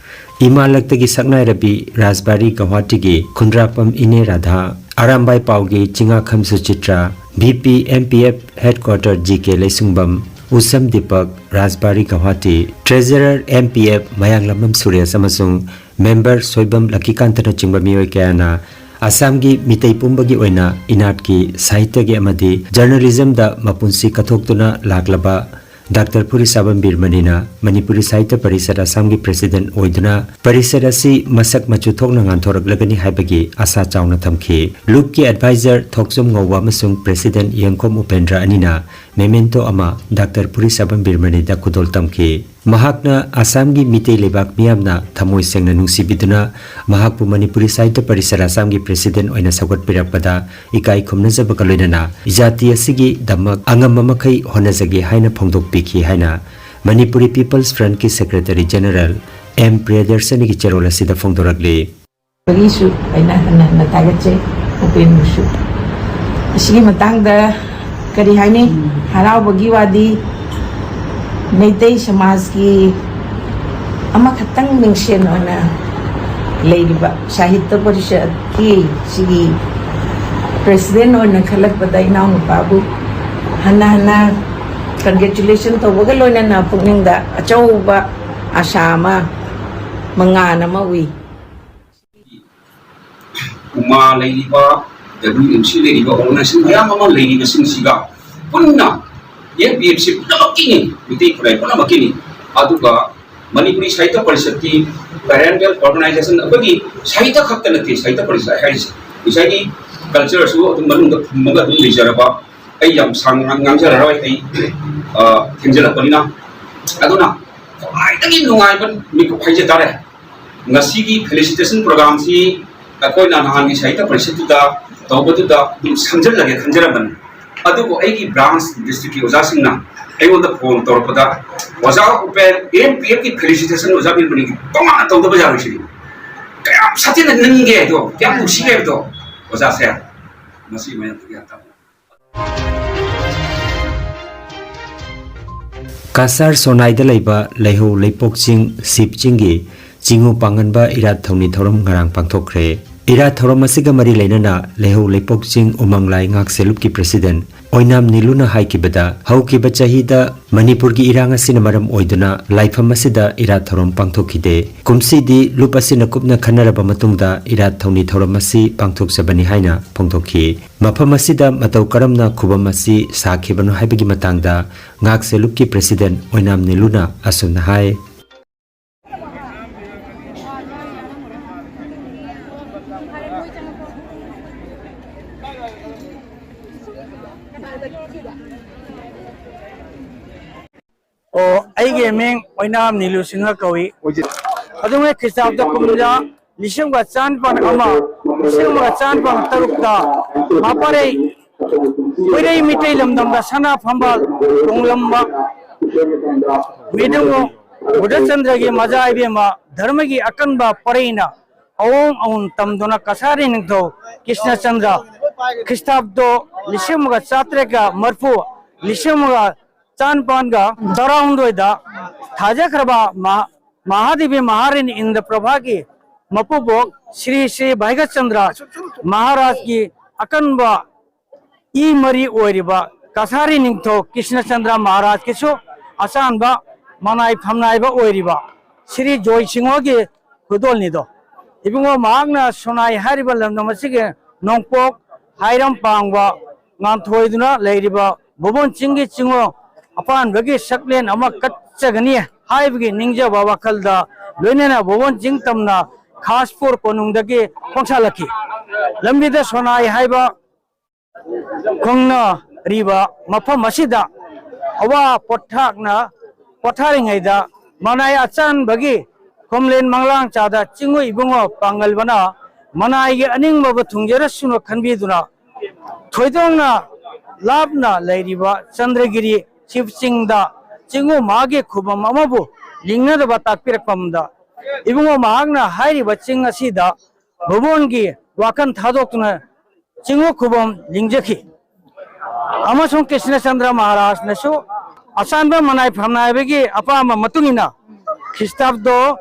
ꯏꯃꯥ ꯂꯛꯇꯒꯤ ꯁꯛꯅꯥꯏꯔꯕꯤ ꯔꯥꯖꯕꯥꯔꯤ ꯒꯧꯍꯥꯇꯤꯒꯤ ꯈꯨꯟꯗ꯭ꯔꯥꯛꯄꯝ ꯏꯅꯦ ꯔꯥꯙꯥ, ꯑꯔꯥꯝꯕꯥꯏ ꯄꯥꯎꯒꯤ Chingangkham Suchitra, V P M P F headquarter G K Leishungbam, Usham Dipak, Rajbari Gauhati, treasurer M P F Mayanglambam Suresh ꯑꯃꯁꯨꯡ member Soibam ꯂꯛꯀꯤꯀꯥꯟꯇꯅꯆꯤꯡꯕ ꯃꯤꯑꯣꯏ ꯀꯌꯥꯅ ꯑꯁꯥꯝꯒꯤ ꯃꯤꯇꯩ ꯄꯨꯝꯕꯒꯤ ꯑꯣꯏꯅ ꯏꯅꯥꯠꯀꯤ, ꯁꯥꯍꯤꯇ꯭ꯌꯒꯤ ꯑꯃꯗꯤ ꯖꯔꯅꯦꯂꯤꯖꯝꯗ ꯃꯄꯨꯟꯁꯤ ꯀꯠꯊꯣꯛꯇꯨꯅ ꯂꯥꯛꯂꯕ ꯗꯥꯛꯇꯔ ꯐꯨꯔꯤꯁꯥꯕꯝ ꯕꯤꯔꯃꯅꯤꯅ ꯃꯅꯤꯄꯨꯔꯤ ꯁꯥꯍꯤꯇ꯭ꯌ ꯄꯔꯤꯁꯠ ꯑꯁꯥꯝꯒꯤ ꯄ꯭ꯔꯦꯁꯤꯗꯦꯟꯠ ꯑꯣꯏꯗꯨꯅ ꯄꯔꯤꯁꯠ ꯑꯁꯤ ꯃꯁꯛ ꯃꯆꯨ ꯊꯣꯛꯅ ꯉꯥꯟꯊꯣꯔꯛꯂꯒꯅꯤ ꯍꯥꯏꯕꯒꯤ ꯑꯥꯁꯥ ꯆꯥꯎꯅ ꯊꯝꯈꯤ꯫ ꯂꯨꯞꯀꯤ ꯑꯦꯗꯚꯥꯏꯖꯔ ꯊꯣꯛꯆꯣꯝ ꯉꯧꯕ ꯑꯃꯁꯨꯡ ꯄ꯭ꯔꯦꯁꯤꯗꯦꯟꯠ ꯌꯦꯡꯈꯣꯝ ꯎꯄꯦꯟꯗ꯭ꯔ ꯑꯅꯤꯅ ꯃꯦꯃꯦꯟꯇꯣ ꯑꯃ ꯗꯥꯛꯇꯔ ꯐꯨꯔꯤꯁꯥꯕꯝ ꯕꯤꯔꯃꯅꯤꯗ ꯈꯨꯗꯣꯜ ꯇꯝꯈꯤ꯫ ꯃꯍꯥꯛꯅ ꯑꯁꯥꯝꯒꯤ ꯃꯤꯇꯩ ꯂꯩꯕꯥꯛ ꯃꯤꯌꯥꯝꯅ ꯊꯃꯣꯏ ꯁꯦꯡꯅ ꯅꯨꯡꯁꯤꯕꯤꯗꯨꯅ ꯃꯍꯥꯛꯄꯨ ꯃꯅꯤꯄꯨꯔꯤ ꯁꯥꯍꯤꯇ꯭ꯌ ꯄꯔꯤꯁꯠ ꯑꯁꯥꯝꯒꯤ ꯄ꯭ꯔꯦꯁꯤꯗꯦꯟꯠ ꯑꯣꯏꯅ ꯁꯧꯒꯠꯄꯤꯔꯛꯄꯗ ꯏꯀꯥꯏ ꯈꯨꯝꯅꯖꯕꯒ ꯂꯣꯏꯅꯅ ꯖꯥꯇꯤ ꯑꯁꯤꯒꯤꯗꯃꯛ ꯑꯉꯝꯕ ꯃꯈꯩ ꯍꯣꯠꯅꯖꯒꯦ ꯍꯥꯏꯅ ꯐꯣꯡꯗꯣꯛꯄꯤꯈꯤ ꯍꯥꯏꯅ ꯃꯅꯤꯄꯨꯔꯤ ꯄꯤꯄꯜꯁ ꯐ꯭ꯔꯟꯠꯀꯤ ꯁꯦꯀ꯭ꯔꯦꯇꯔꯤ ꯖꯦꯅꯔꯦꯜ ꯑꯦꯝ ꯄ꯭ꯔꯤꯌꯗꯔꯁꯅꯤꯒꯤ ꯆꯦꯔꯣꯜ ꯑꯁꯤꯗ ꯐꯣꯡꯗꯣꯔꯛꯂꯤ꯫ ꯒꯤꯁꯨ ꯑꯩꯅ ꯍꯟꯅ ꯍꯟꯅ ꯊꯥꯒꯠꯆꯩ꯫ ꯎꯄꯦꯟꯕꯨꯁꯨ ꯑꯁꯤꯒꯤ ꯃꯇꯥꯡꯗ ꯀꯔꯤ ꯍꯥꯏꯅꯤ? ꯍꯔꯥꯎꯕꯒꯤ ꯋꯥꯗꯤ ꯃꯩꯇꯩ ꯁꯃꯥꯖꯀꯤ ꯑꯃꯈꯛꯇꯪ ꯃꯤꯡꯁꯦꯟ ꯑꯣꯏꯅ ꯂꯩꯔꯤꯕ ꯁꯥꯍꯤꯇ꯭ꯌ ꯄꯔꯤꯁꯠꯀꯤ ꯁꯤꯒꯤ ꯄ꯭ꯔꯦꯁꯤꯗꯦꯟ ꯑꯣꯏꯅ ꯈꯜꯂꯛꯄꯗ ꯏꯅꯥꯎꯅꯨꯄꯥꯕꯨ ꯍꯟꯅ ꯍꯟꯅ ꯀꯟꯒ꯭ꯔꯦꯆꯨꯂꯦꯁꯟ ꯇꯧꯕꯒ ꯂꯣꯏꯅꯅ ꯄꯨꯛꯅꯤꯡꯗ ꯑꯆꯧꯕ ꯑꯁꯥ ꯑꯃ, ꯃꯉꯥꯜ ꯑꯃ ꯎꯏ꯫ ꯎꯃꯥ ꯂꯩꯔꯤꯕ, ꯗꯕ꯭ꯂꯤꯌꯨ ꯑꯦꯝ ꯁꯤ ꯂꯩꯔꯤꯕ, ꯑꯣꯔꯒꯅꯥꯏꯖꯦꯁꯟ ꯃꯌꯥꯝ ꯑꯃ ꯂꯩꯔꯤꯕꯁꯤꯡꯁꯤꯒ ꯄꯨꯟꯅ N P F C ꯄꯨꯝꯅꯃꯛꯀꯤꯅꯤ, Meitei ꯈꯨꯟꯅꯥꯏ ꯄꯨꯝꯅꯃꯛꯀꯤꯅꯤ꯫ ꯑꯗꯨꯒ ꯃꯅꯤꯄꯨꯔꯤ ꯁꯥꯍꯤꯇ꯭ꯌ ꯄꯔꯤꯁꯠꯀꯤ ꯄꯦꯔꯦꯟꯇꯦꯜ ꯑꯣꯔꯒꯅꯥꯏꯖꯦꯁꯟ ꯑꯩꯈꯣꯏꯒꯤ ꯁꯥꯍꯤꯇ꯭ꯌ ꯈꯛꯇ ꯅꯠꯇꯦ, ꯁꯥꯍꯤꯇ꯭ꯌ ꯄꯔꯤꯁꯠ ꯍꯥꯏꯔꯤꯁꯦ ꯉꯁꯥꯏꯒꯤ ꯀꯜꯆꯔꯁꯨ ꯑꯗꯨꯝ ꯃꯅꯨꯡꯗ ꯐꯨꯝꯃꯒ ꯑꯗꯨꯝ ꯂꯩꯖꯔꯕ꯫ ꯑꯩ ꯌꯥꯝ ꯁꯥꯡꯅ ꯉꯥꯡꯖꯔꯔꯣꯏ, ꯑꯩ, ꯑ, ꯊꯦꯡꯖꯤꯜꯂꯛꯄꯅꯤꯅ꯫ ꯑꯗꯨꯅ ꯈ꯭ꯋꯥꯏꯗꯒꯤ ꯅꯨꯡꯉꯥꯏꯕ ꯃꯤꯀꯨꯞ ꯍꯥꯏꯖ ꯇꯥꯔꯦ꯫ ꯉꯁꯤꯒꯤ ꯐꯦꯂꯤꯁꯤꯇꯦꯁꯟ ꯄ꯭ꯔꯣꯒ꯭ꯔꯥꯝꯁꯤ ꯑꯩꯈꯣꯏꯅ ꯅꯍꯥꯟꯒꯤ ꯁꯥꯍꯤꯇ꯭ꯌ ꯄꯔꯤꯁꯠꯇꯨꯗ ꯇꯧꯕꯗꯨꯗ ꯑꯗꯨꯝ ꯁꯝꯖꯤꯜꯂꯒꯦ ꯈꯟꯖꯔꯝꯕꯅꯤ꯫ ꯑꯗꯨꯕꯨ ꯑꯩꯒꯤ ꯕ꯭ꯔꯥꯟꯁ ꯗꯤꯁꯇ꯭ꯔꯤꯛꯀꯤ ꯑꯣꯖꯥꯁꯤꯡꯅ ꯑꯩꯉꯣꯟꯗ ꯐꯣꯟ ꯇꯧꯔꯛꯄꯗ, "ꯑꯣꯖꯥ ꯎꯄꯦꯟ, ꯑꯦꯟ ꯄꯤ ꯑꯦꯐꯀꯤ ꯐꯦꯂꯤꯁꯤꯇꯦꯁꯟ ꯑꯣꯖꯥ ꯕꯤꯔꯃꯅꯤꯒꯤ ꯇꯣꯉꯥꯟꯅ ꯇꯧꯗꯕ ꯌꯥꯔꯣꯏ ꯁꯤꯅꯤ꯫ ꯀꯌꯥꯝ ꯁꯥꯊꯤꯅ ꯅꯤꯡꯒꯦ ꯍꯥꯏꯗꯣ, ꯀꯌꯥꯝ ꯅꯨꯡꯁꯤꯒꯦ ꯍꯥꯏꯕꯗꯣ ꯑꯣꯖꯥꯁꯦ ꯃꯁꯤ ꯃꯌꯥꯝꯗ ꯒ꯭ꯌꯥꯟ ꯇꯥꯕ"꯫ ꯀꯥꯁꯥꯔ ꯁꯣꯅꯥꯏꯗ ꯂꯩꯕ ꯂꯩꯍꯧ ꯂꯩꯄꯣꯛ ꯆꯤꯡ ꯁꯤꯕ ꯆꯤꯡꯒꯤ ꯆꯤꯡꯉꯨ ꯄꯥꯡꯒꯟꯕ ꯏꯔꯥꯠ ꯊꯧꯅꯤ ꯊꯧꯔꯝ ꯉꯔꯥꯡ ꯄꯥꯡꯊꯣꯛꯈ꯭ꯔꯦ꯫ ꯏꯔꯥꯠ ꯊꯧꯔꯝ ꯑꯁꯤꯒ ꯃꯔꯤ ꯂꯩꯅꯅ ꯂꯩꯍꯧ ꯂꯩꯄꯣꯛ ꯆꯤꯡ ꯎꯃꯪ ꯂꯥꯏ ꯉꯥꯛꯁꯦꯜꯂꯨꯞꯀꯤ ꯄ꯭ꯔꯁꯤꯗꯦꯟ ꯑꯣꯏꯅꯥꯝ ꯅꯤꯂꯨꯅ ꯍꯥꯏꯈꯤꯕꯗ, ꯍꯧꯈꯤꯕ ꯆꯍꯤꯗ ꯃꯅꯤꯄꯨꯔꯒꯤ ꯏꯔꯥꯡ ꯑꯁꯤꯅ ꯃꯔꯝ ꯑꯣꯏꯗꯨꯅ ꯂꯥꯏꯐꯝ ꯑꯁꯤꯗ ꯏꯔꯥꯠ ꯊꯧꯔꯝ ꯄꯥꯡꯊꯣꯛꯈꯤꯗꯦ꯫ ꯀꯨꯝꯁꯤꯗꯤ ꯂꯨꯞ ꯑꯁꯤꯅ ꯀꯨꯞꯅ ꯈꯟꯅꯔꯕ ꯃꯇꯨꯡꯗ ꯏꯔꯥꯠ ꯊꯧꯅꯤ ꯊꯧꯔꯝ ꯑꯁꯤ ꯄꯥꯡꯊꯣꯛꯆꯕꯅꯤ ꯍꯥꯏꯅ ꯐꯣꯡꯗꯣꯛꯈꯤ꯫ ꯃꯐꯝ ꯑꯁꯤꯗ ꯃꯇꯧ ꯀꯔꯝꯅ ꯈꯨꯕꯝ ꯑꯁꯤ ꯁꯥꯈꯤꯕꯅꯣ ꯍꯥꯏꯕꯒꯤ ꯃꯇꯥꯡꯗ ꯉꯥꯛꯁꯦꯜꯂꯨꯞꯀꯤ ꯄ꯭ꯔꯁꯤꯗꯦꯟ ꯑꯣꯏꯅꯥꯝ ꯅꯤꯂꯨꯅ ꯑꯁꯨꯝꯅ ꯍꯥꯏ꯫ ꯑꯣ, ꯑꯩꯒꯤ ꯃꯤꯡ ꯑꯣꯏꯅꯥꯝ ꯅꯤꯂꯨ ꯁꯤꯡꯍ ꯀꯧꯏ꯫ ꯑꯗꯨꯉꯩ ꯈ꯭ꯔꯤꯁꯇꯥꯕꯗ ꯀꯨꯝꯖꯥ ꯂꯤꯁꯤꯡ ꯑꯃꯒ ꯆꯥꯅꯤꯄꯥꯟ ꯑꯃ, ꯂꯤꯁꯤꯡ ꯑꯃꯒ ꯆꯥꯅꯤꯄꯥꯟ ꯇꯔꯨꯛꯇ ꯃꯄꯥꯔꯩ ꯍꯨꯏꯔꯩ ꯃꯤꯇꯩ ꯂꯝꯗꯝꯗ ꯁꯅꯥ ꯐꯝꯕꯥꯜ ꯇꯣꯡꯂꯝꯕ ꯃꯤꯗꯨꯉꯨ ꯕꯨꯙꯆꯟꯗ꯭ꯔꯒꯤ ꯃꯆꯥ ꯏꯕꯦꯝꯃ ꯙꯔꯃꯒꯤ ꯑꯀꯟꯕ ꯄꯔꯩꯅ ꯑꯋꯣꯡ ꯑꯋꯨꯟ ꯇꯝꯗꯨꯅ ꯀꯁꯥꯔꯤ ꯅꯤꯡꯊꯧ ꯀ꯭ꯔꯤꯁꯅꯆꯟꯗ꯭ꯔ ꯈ꯭ꯔꯤꯁꯇꯥꯕꯗꯣ ꯂꯤꯁꯤꯡ ꯑꯃꯒ ꯆꯥꯇ꯭ꯔꯦꯠꯀ ꯃꯔꯤꯐꯨ, ꯂꯤꯁꯤꯡ ꯑꯃꯒ ꯆꯥꯅꯤꯄꯥꯟꯒ ꯇꯔꯥꯍꯨꯝꯗꯣꯏꯗ ꯊꯥꯖꯈ꯭ꯔꯕ ꯃꯍꯥ-, ꯃꯍꯥꯗꯦꯕꯤ ꯃꯍꯥꯔꯥꯅꯤ ꯏꯟꯗ꯭ꯔꯄ꯭ꯔꯚꯥꯒꯤ ꯃꯄꯨꯕꯣꯛ ꯁ꯭ꯔꯤ ꯁ꯭ꯔꯤ ꯚꯥꯏꯒꯆꯟꯗ꯭ꯔ ꯃꯍꯥꯔꯥꯖꯀꯤ ꯑꯀꯟꯕ ꯏ ꯃꯔꯤ ꯑꯣꯏꯔꯤꯕ ꯀꯁꯥꯔꯤ ꯅꯤꯡꯊꯧ ꯀ꯭ꯔꯤꯁꯅꯆꯟꯗ꯭ꯔ ꯃꯍꯥꯔꯥꯖꯀꯤꯁꯨ ꯑꯆꯥꯟꯕ ꯃꯅꯥꯏ ꯐꯝꯅꯥꯏꯕ ꯑꯣꯏꯔꯤꯕ ꯁ꯭ꯔꯤ ꯖꯣꯏ ꯁꯤꯡꯍꯒꯤ ꯈꯨꯗꯣꯜꯅꯤꯗꯣ꯫ ꯏꯕꯨꯡꯉꯣ, ꯃꯍꯥꯛꯅ ꯁꯣꯅꯥꯏ ꯍꯥꯏꯔꯤꯕ ꯂꯝꯗꯝ ꯑꯁꯤꯒꯤ ꯅꯣꯡꯄꯣꯛ ꯍꯥꯏꯔꯝ ꯄꯥꯡꯕ ꯉꯥꯟꯊꯣꯏꯗꯨꯅ ꯂꯩꯔꯤꯕ ꯚꯨꯕꯣꯟ ꯆꯤꯡꯒꯤ ꯆꯤꯡꯉꯨ ꯑꯄꯥꯟꯕꯒꯤ ꯁꯛꯂꯦꯟ ꯑꯃ ꯀꯠꯆꯒꯅꯤ ꯍꯥꯏꯕꯒꯤ ꯅꯤꯡꯖꯕ ꯋꯥꯈꯜꯗ ꯂꯣꯏꯅꯅ ꯚꯨꯕꯣꯟ ꯆꯤꯡ ꯇꯝꯅ ꯈꯥꯁꯄꯨꯔ ꯀꯣꯅꯨꯡꯗꯒꯤ ꯈꯣꯡꯁꯥꯜꯂꯛꯈꯤ꯫ ꯂꯝꯕꯤꯗ ꯁꯣꯅꯥꯏ ꯍꯥꯏꯕ ꯈꯣꯡꯅꯔꯤꯕ ꯃꯐꯝ ꯑꯁꯤꯗ ꯑꯋꯥ ꯄꯣꯊꯥꯛꯅ ꯄꯣꯊꯥꯔꯤꯉꯩꯗ ꯃꯅꯥꯏ ꯑꯆꯥꯟꯕꯒꯤ ꯈꯣꯝꯂꯦꯟ ꯃꯪꯂꯥꯡ ꯆꯥꯗ ꯆꯤꯡꯉꯨ ꯏꯕꯨꯡꯉꯣ ꯄꯥꯡꯒꯜꯕꯅ ꯃꯅꯥꯏꯒꯤ ꯑꯅꯤꯡꯕꯕꯨ ꯊꯨꯡꯖꯔꯁꯅꯨ ꯈꯟꯕꯤꯗꯨꯅ ꯊꯣꯏꯗꯣꯛꯅ ꯂꯥꯞꯅ ꯂꯩꯔꯤꯕ ꯆꯟꯗ꯭ꯔꯒꯤꯔꯤ ꯁꯤꯕ ꯆꯤꯡꯗ ꯆꯤꯡꯉꯨ ꯃꯥꯒꯤ ꯈꯨꯕꯝ ꯑꯃꯕꯨ ꯂꯤꯡꯅꯗꯕ ꯇꯥꯛꯄꯤꯔꯛꯄ ꯑꯃꯗ ꯏꯕꯨꯡꯉꯣ ꯃꯍꯥꯛꯅ ꯍꯥꯏꯔꯤꯕ ꯆꯤꯡ ꯑꯁꯤꯗ ꯚꯨꯕꯣꯟꯒꯤ ꯋꯥꯈꯜ ꯊꯥꯗꯣꯛꯇꯨꯅ ꯆꯤꯡꯉꯨ ꯈꯨꯕꯝ ꯂꯤꯡꯖꯈꯤ꯫ ꯑꯃꯁꯨꯡ ꯀ꯭ꯔꯤꯁꯅꯆꯟꯗ꯭ꯔ ꯃꯍꯥꯔꯥꯖꯅꯁꯨ ꯑꯆꯥꯟꯕ ꯃꯅꯥꯏ ꯐꯝꯅꯥꯏꯕꯒꯤ ꯑꯄꯥꯝꯕ ꯃꯇꯨꯡ ꯏꯟꯅ ꯈ꯭ꯔꯤꯁꯇꯥꯕꯗꯣ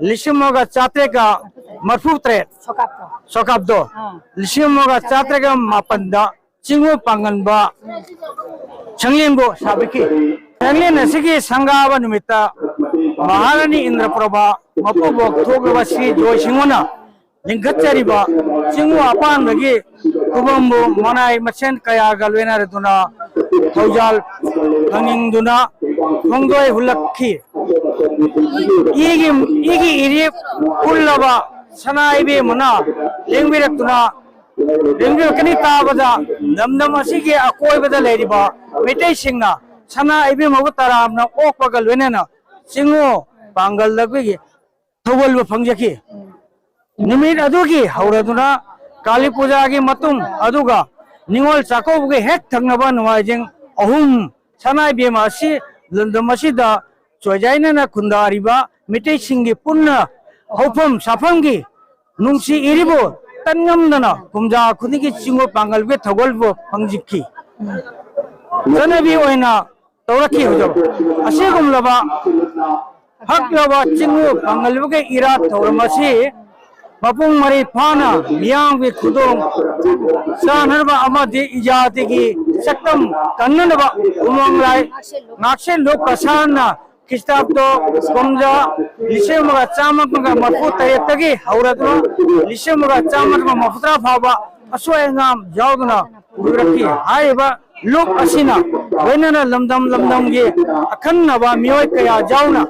ꯂꯤꯁꯤꯡ ꯑꯃꯒ ꯆꯥꯇ꯭ꯔꯦꯠꯀ ꯃꯔꯐꯨ ꯇꯔꯦꯠ, ꯁꯣꯀꯥꯞꯇꯣ ꯂꯤꯁꯤꯡ ꯑꯃꯒ ꯆꯥꯇ꯭ꯔꯦꯠꯀ ꯃꯥꯄꯟꯗ ꯆꯤꯡꯉꯨ ꯄꯥꯡꯒꯟꯕ ꯁꯪꯂꯦꯟꯕꯨ ꯁꯥꯕꯤꯈꯤ꯫ ꯁꯪꯂꯦꯟ ꯑꯁꯤꯒꯤ ꯁꯪꯒꯥꯕ ꯅꯨꯃꯤꯠꯇ ꯃꯍꯥꯔꯥꯅꯤ ꯏꯟꯗ꯭ꯔꯄ꯭ꯔꯚ ꯃꯄꯨꯕꯣꯛ ꯊꯣꯛꯂꯕ ꯁ꯭ꯔꯤ ꯖꯣꯏ ꯁꯤꯡꯍꯅ ꯂꯤꯡꯈꯠꯆꯔꯤꯕ ꯆꯤꯡꯉꯨ ꯑꯄꯥꯟꯕꯒꯤ ꯈꯨꯕꯝꯕꯨ ꯃꯅꯥꯏ ꯃꯁꯦꯟ ꯀꯌꯥꯒ ꯂꯣꯏꯅꯔꯗꯨꯅ ꯊꯧꯖꯥꯜ ꯐꯪꯅꯤꯡꯗꯨꯅ ꯈꯣꯡꯗꯣꯏ ꯍꯨꯜꯂꯛꯈꯤ꯫ ꯏꯒꯤ, ꯏꯒꯤ ꯏꯔꯤꯞ ꯍꯨꯜꯂꯕ ꯁꯅꯥ ꯏꯕꯦꯝꯃꯅ ꯂꯦꯡꯕꯤꯔꯛꯇꯨꯅ ꯂꯦꯡꯕꯤꯔꯛꯀꯅꯤ ꯇꯥꯕꯗ ꯂꯝꯗꯝ ꯑꯁꯤꯒꯤ ꯑꯀꯣꯏꯕꯗ ꯂꯩꯔꯤꯕ ꯃꯩꯇꯩꯁꯤꯡꯅ ꯁꯅꯥ ꯏꯕꯦꯝꯃꯕꯨ ꯇꯔꯥꯝꯅ ꯑꯣꯛꯄꯒ ꯂꯣꯏꯅꯅ ꯆꯤꯡꯉꯨ ꯄꯥꯡꯒꯜꯗꯒꯤ ꯊꯧꯒꯜꯕ ꯐꯪꯖꯈꯤ꯫ ꯅꯨꯃꯤꯠ ꯑꯗꯨꯒꯤ ꯍꯧꯔꯗꯨꯅ ꯀꯥꯂꯤ ꯄꯨꯖꯥꯒꯤ ꯃꯇꯨꯡ ꯑꯗꯨꯒ ꯅꯤꯉꯣꯜ ꯆꯥꯛꯀꯧꯕꯒꯤ ꯍꯦꯛ ꯊꯪꯅꯕ ꯅꯣꯡꯃꯥꯏꯖꯤꯡ ꯑꯍꯨꯝ ꯁꯅꯥ ꯏꯕꯦꯝꯃ ꯑꯁꯤ ꯂꯝꯗꯝ ꯑꯁꯤꯗ ꯆꯣꯏꯖꯥꯏꯅꯅ ꯈꯨꯟꯗꯥꯔꯤꯕ ꯃꯤꯇꯩꯁꯤꯡꯒꯤ ꯄꯨꯟꯅ ꯍꯧꯐꯝ ꯁꯥꯐꯝꯒꯤ ꯅꯨꯡꯁꯤ ꯏꯔꯤꯕꯨ ꯇꯟꯉꯝꯗꯅ ꯀꯨꯝꯖꯥ ꯈꯨꯗꯤꯡꯒꯤ ꯆꯤꯡꯉꯨ ꯄꯥꯡꯒꯜꯒꯤ ꯊꯧꯒꯜꯕꯨ ꯐꯪꯖꯈꯤ꯫ ꯆꯠꯅꯕꯤ ꯑꯣꯏꯅ ꯇꯧꯔꯛꯈꯤ꯫ ꯍꯧꯖꯤꯛ ꯑꯁꯤꯒꯨꯝꯂꯕ ꯍꯛꯂꯕ ꯆꯤꯡꯉꯨ ꯄꯥꯡꯒꯜꯕꯒꯤ ꯏꯔꯥꯠ ꯊꯧꯔꯝ ꯑꯁꯤ ꯃꯄꯨꯡ ꯃꯔꯩ ꯐꯥꯅ ꯃꯤꯌꯥꯝꯒꯤ ꯈꯨꯗꯣꯡ ꯆꯥꯅꯅꯕ ꯑꯃꯗꯤ ꯏꯖꯥꯇꯤꯒꯤ ꯁꯛꯇꯝ ꯀꯟꯅꯅꯕ ꯎꯃꯪ ꯂꯥꯏ ꯉꯥꯛꯁꯦꯜ ꯂꯨꯞ ꯀꯁꯥꯔꯅ ꯈ꯭ꯔꯤꯁꯇꯥꯕꯗꯣ ꯀꯨꯝꯖꯥ ꯂꯤꯁꯤꯡ ꯑꯃꯒ ꯆꯥꯃꯥꯄꯟꯒ ꯃꯔꯐꯨ ꯇꯔꯦꯠꯇꯒꯤ ꯍꯧꯔꯗꯨꯅ ꯂꯤꯁꯤꯡ ꯑꯃꯒ ꯆꯥꯃꯥꯄꯟꯒ ꯃꯔꯐꯨꯇꯔꯥ ꯐꯥꯎꯕ ꯑꯁꯣꯏ ꯑꯉꯥꯝ ꯌꯥꯎꯗꯅ ꯄꯨꯕꯤꯔꯛꯈꯤ꯫ ꯍꯥꯏꯔꯤꯕ ꯂꯨꯞ ꯑꯁꯤꯅ ꯂꯣꯏꯅꯅ ꯂꯝꯗꯝ ꯂꯝꯗꯝꯒꯤ ꯑꯈꯟꯅꯕ ꯃꯤꯑꯣꯏ ꯀꯌꯥ ꯌꯥꯎꯅ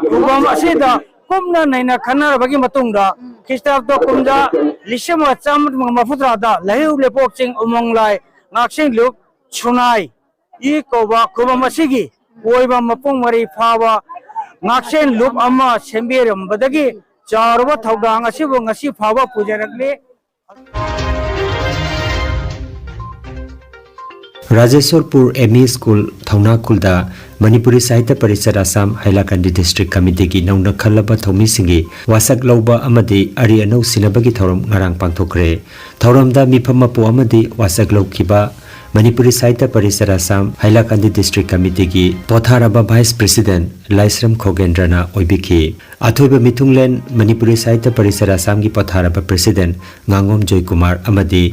ꯈꯨꯕꯝ ꯑꯁꯤꯗ ꯀꯨꯞꯅ ꯅꯩꯅ ꯈꯟꯅꯔꯕꯒꯤ ꯃꯇꯨꯡꯗ ꯈ꯭ꯔꯤꯁꯇꯥꯕꯗ ꯀꯨꯝꯖꯥ ꯂꯤꯁꯤꯡ ꯑꯃꯒ ꯆꯥꯃꯥꯄꯟ ꯃꯔꯐꯨꯇꯔꯥꯗ ꯂꯩꯍꯩ ꯂꯩꯄꯣꯛꯆꯤꯡ ꯎꯃꯪ ꯂꯥꯏ ꯉꯥꯛꯁꯦꯜ ꯂꯨꯞ ꯁꯨꯅꯥꯏ ꯏ ꯀꯧꯕ ꯈꯨꯕꯝ ꯑꯁꯤꯒꯤ ꯑꯣꯏꯕ ꯃꯄꯨꯡ ꯃꯔꯩ ꯐꯥꯕ ꯉꯥꯛꯁꯦꯜ ꯂꯨꯞ ꯑꯃ ꯁꯦꯝꯕꯤꯔꯝꯕꯗꯒꯤ ꯆꯥꯎꯔꯕ ꯊꯧꯗꯥꯡ ꯑꯁꯤꯕꯨ ꯉꯁꯤ ꯐꯥꯎꯕ ꯄꯨꯖꯔꯛꯂꯤ꯫ ꯔꯥꯖꯦꯁ꯭ꯋꯔꯄꯨꯔ ꯑꯦꯝ ꯏ ꯁ꯭ꯀꯨꯜ ꯊꯧꯅꯥꯈꯨꯜꯗ ꯃꯅꯤꯄꯨꯔꯤ ꯁꯥꯍꯤꯇ꯭ꯌ ꯄꯔꯤꯁꯠ ꯑꯁꯥꯝ ꯍꯥꯏꯂꯥꯀꯟꯗꯤ ꯗꯤꯁꯇ꯭ꯔꯤꯛ ꯀꯃꯤꯇꯤꯒꯤ ꯅꯧꯅ ꯈꯜꯂꯕ ꯊꯧꯃꯤꯁꯤꯡꯒꯤ ꯋꯥꯁꯛ ꯂꯧꯕ ꯑꯃꯗꯤ ꯑꯔꯤ ꯑꯅꯧ ꯁꯤꯟꯅꯕꯒꯤ ꯊꯧꯔꯝ ꯉꯔꯥꯡ ꯄꯥꯡꯊꯣꯛꯈ꯭ꯔꯦ꯫ ꯊꯧꯔꯝꯗ ꯃꯤꯐꯝ ꯃꯄꯨ ꯑꯃꯗꯤ ꯋꯥꯁꯛ ꯂꯧꯈꯤꯕ ꯃꯅꯤꯄꯨꯔꯤ ꯁꯥꯍꯤꯇ꯭ꯌ ꯄꯔꯤꯁꯠ ꯑꯁꯥꯝ ꯍꯥꯏꯂꯥꯀꯟꯗꯤ ꯗꯤꯁꯇ꯭ꯔꯤꯛ ꯀꯃꯤꯇꯤꯒꯤ ꯄꯣꯊꯥꯔꯕ ꯚꯥꯏꯁ ꯄ꯭ꯔꯦꯁꯤꯗꯦꯟꯠ ꯂꯥꯏꯁ꯭ꯔꯝ ꯈꯣꯒꯦꯟꯗ꯭ꯔꯅ ꯑꯣꯏꯕꯤꯈꯤ꯫ ꯑꯊꯣꯏꯕ ꯃꯤꯊꯨꯡꯂꯦꯟ ꯃꯅꯤꯄꯨꯔꯤ ꯁꯥꯍꯤꯇ꯭ꯌ ꯄꯔꯤꯁꯠ ꯑꯁꯥꯝꯒꯤ ꯄꯣꯊꯥꯔꯕ ꯄ꯭ꯔꯦꯁꯤꯗꯦꯟꯠ ꯉꯥꯉꯣꯝ ꯖꯣꯏꯀꯨꯃꯥꯔ ꯑꯃꯗꯤ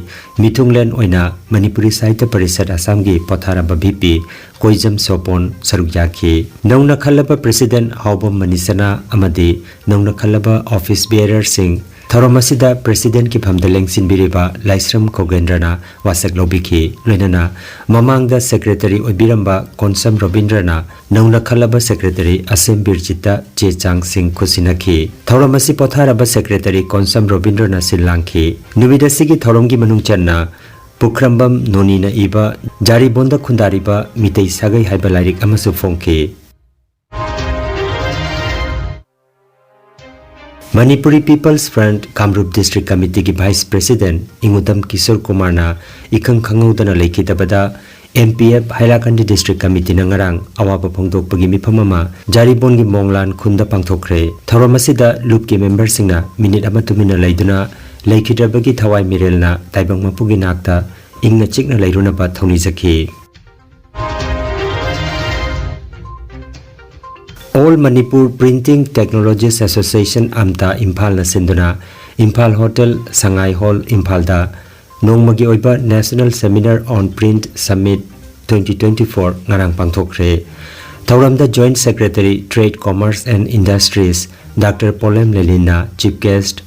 ꯃꯤꯊꯨꯡꯂꯦꯟ ꯑꯣꯏꯅ ꯃꯅꯤꯄꯨꯔꯤ ꯁꯥꯍꯤꯇ꯭ꯌ ꯄꯔꯤꯁꯠ ꯑꯁꯥꯝꯒꯤ ꯄꯣꯊꯥꯔꯕ ꯚꯤ ꯄꯤ ꯀꯣꯏꯖꯝ ꯁꯣꯄꯣꯟ ꯁꯔꯨꯛ ꯌꯥꯈꯤ꯫ ꯅꯧꯅ ꯈꯜꯂꯕ ꯄ꯭ꯔꯦꯁꯤꯗꯦꯟꯠ ꯍꯥꯎꯕꯝ ꯃꯅꯤꯁꯅꯥ ꯑꯃꯗꯤ ꯅꯧꯅ ꯈꯜꯂꯕ ꯑꯣꯐꯤꯁ ꯕꯤꯌꯔꯔꯁꯤꯡ ꯊꯧꯔꯝ ꯑꯁꯤꯗ ꯄ꯭ꯔꯦꯁꯤꯗꯦꯟꯠꯀꯤ ꯐꯝꯗ ꯂꯦꯡꯁꯤꯟꯕꯤꯔꯤꯕ ꯂꯥꯏꯁ꯭ꯔꯝ ꯈꯣꯒꯦꯟꯗ꯭ꯔꯅ ꯋꯥꯁꯛ ꯂꯧꯕꯤꯈꯤ꯫ ꯂꯣꯏꯅꯅ ꯃꯃꯥꯡꯗ ꯁꯦꯀ꯭ꯔꯦꯇꯔꯤ ꯑꯣꯏꯕꯤꯔꯝꯕ ꯀꯣꯟꯁꯝ ꯔꯣꯕꯤꯟꯗ꯭ꯔꯅ ꯅꯧꯅ ꯈꯜꯂꯕ ꯁꯦꯀ꯭ꯔꯦꯇꯔꯤ ꯑꯁꯦꯝ ꯕꯤꯔꯖꯤꯠꯇ ꯆꯦ ꯆꯥꯡꯁꯤꯡ ꯈꯨꯠꯁꯤꯟꯅꯈꯤ꯫ ꯊꯧꯔꯝ ꯑꯁꯤ ꯄꯣꯊꯥꯔꯕ ꯁꯦꯀ꯭ꯔꯦꯇꯔꯤ ꯀꯣꯟꯁꯝ ꯔꯣꯕꯤꯟꯗ꯭ꯔꯅ ꯁꯤꯜ ꯂꯥꯡꯈꯤ꯫ ꯅꯨꯃꯤꯠ ꯑꯁꯤꯒꯤ ꯊꯧꯔꯝꯒꯤ ꯃꯅꯨꯡ ꯆꯟꯅ ꯄꯨꯈ꯭ꯔꯝꯕꯝ ꯅꯣꯅꯤꯅ ꯏꯕ ꯖꯥꯔꯤꯕꯣꯟꯗ ꯈꯨꯟꯗꯥꯔꯤꯕ ꯃꯤꯇꯩ ꯁꯥꯒꯩ ꯍꯥꯏꯕ ꯂꯥꯏꯔꯤꯛ ꯑꯃꯁꯨ ꯐꯣꯡꯈꯤ꯫ Manipuri people's front Kamrup district ꯀꯃꯤꯇꯤꯒꯤ ꯚꯥꯏꯁ ꯄ꯭ꯔꯦꯁꯤꯗꯦꯟꯠ ꯏꯉꯨꯗꯝ ꯀꯤꯁꯣꯔ ꯀꯨꯃꯥꯔꯅ ꯏꯈꯪ ꯈꯪꯍꯧꯗꯅ ꯂꯩꯈꯤꯗꯕꯗ M P F Hailakandi district ꯀꯃꯤꯇꯤꯅ ꯉꯔꯥꯡ ꯑꯋꯥꯕ ꯐꯣꯡꯗꯣꯛꯄꯒꯤ ꯃꯤꯐꯝ ꯑꯃ ꯖꯥꯔꯤꯕꯣꯟꯒꯤ ꯃꯣꯡꯂꯥꯟ ꯈꯨꯟꯗ ꯄꯥꯡꯊꯣꯛꯈ꯭ꯔꯦ꯫ ꯊꯧꯔꯝ ꯑꯁꯤꯗ ꯂꯨꯞꯀꯤ ꯃꯦꯝꯕꯔꯁꯤꯡꯅ ꯃꯤꯅꯤꯠ ꯑꯃ ꯇꯨꯃꯤꯟꯅ ꯂꯩꯗꯨꯅ ꯂꯩꯈꯤꯗ꯭ꯔꯕꯒꯤ ꯊꯋꯥꯏ ꯃꯤꯔꯦꯜꯅ ꯇꯥꯏꯕꯪ ꯃꯄꯨꯒꯤ ꯅꯥꯛꯇ ꯏꯪꯅ ꯆꯤꯛꯅ ꯂꯩꯔꯨꯅꯕ ꯊꯧꯅꯤꯖꯈꯤ꯫ All Manipur Printing Technologies Association, ꯑꯝꯇ, ꯏꯝꯐꯥꯜꯅ ꯁꯤꯟꯗꯨꯅ ꯏꯝꯐꯥꯜ ꯍꯣꯇꯦꯜ ꯁꯉꯥꯏ ꯍꯣꯜ, ꯏꯝꯐꯥꯜꯗ ꯅꯣꯡꯃꯒꯤ ꯑꯣꯏꯕ National Seminar on Print Summit twenty twenty-four ꯉꯔꯥꯡ ꯄꯥꯡꯊꯣꯛꯈ꯭ꯔꯦ꯫ ꯊꯧꯔꯝꯗ Joint Secretary Trade, Commerce and Industries Doctor ꯄꯣꯂꯦꯝ ꯂꯦꯂꯤꯟꯅ Chief Guest,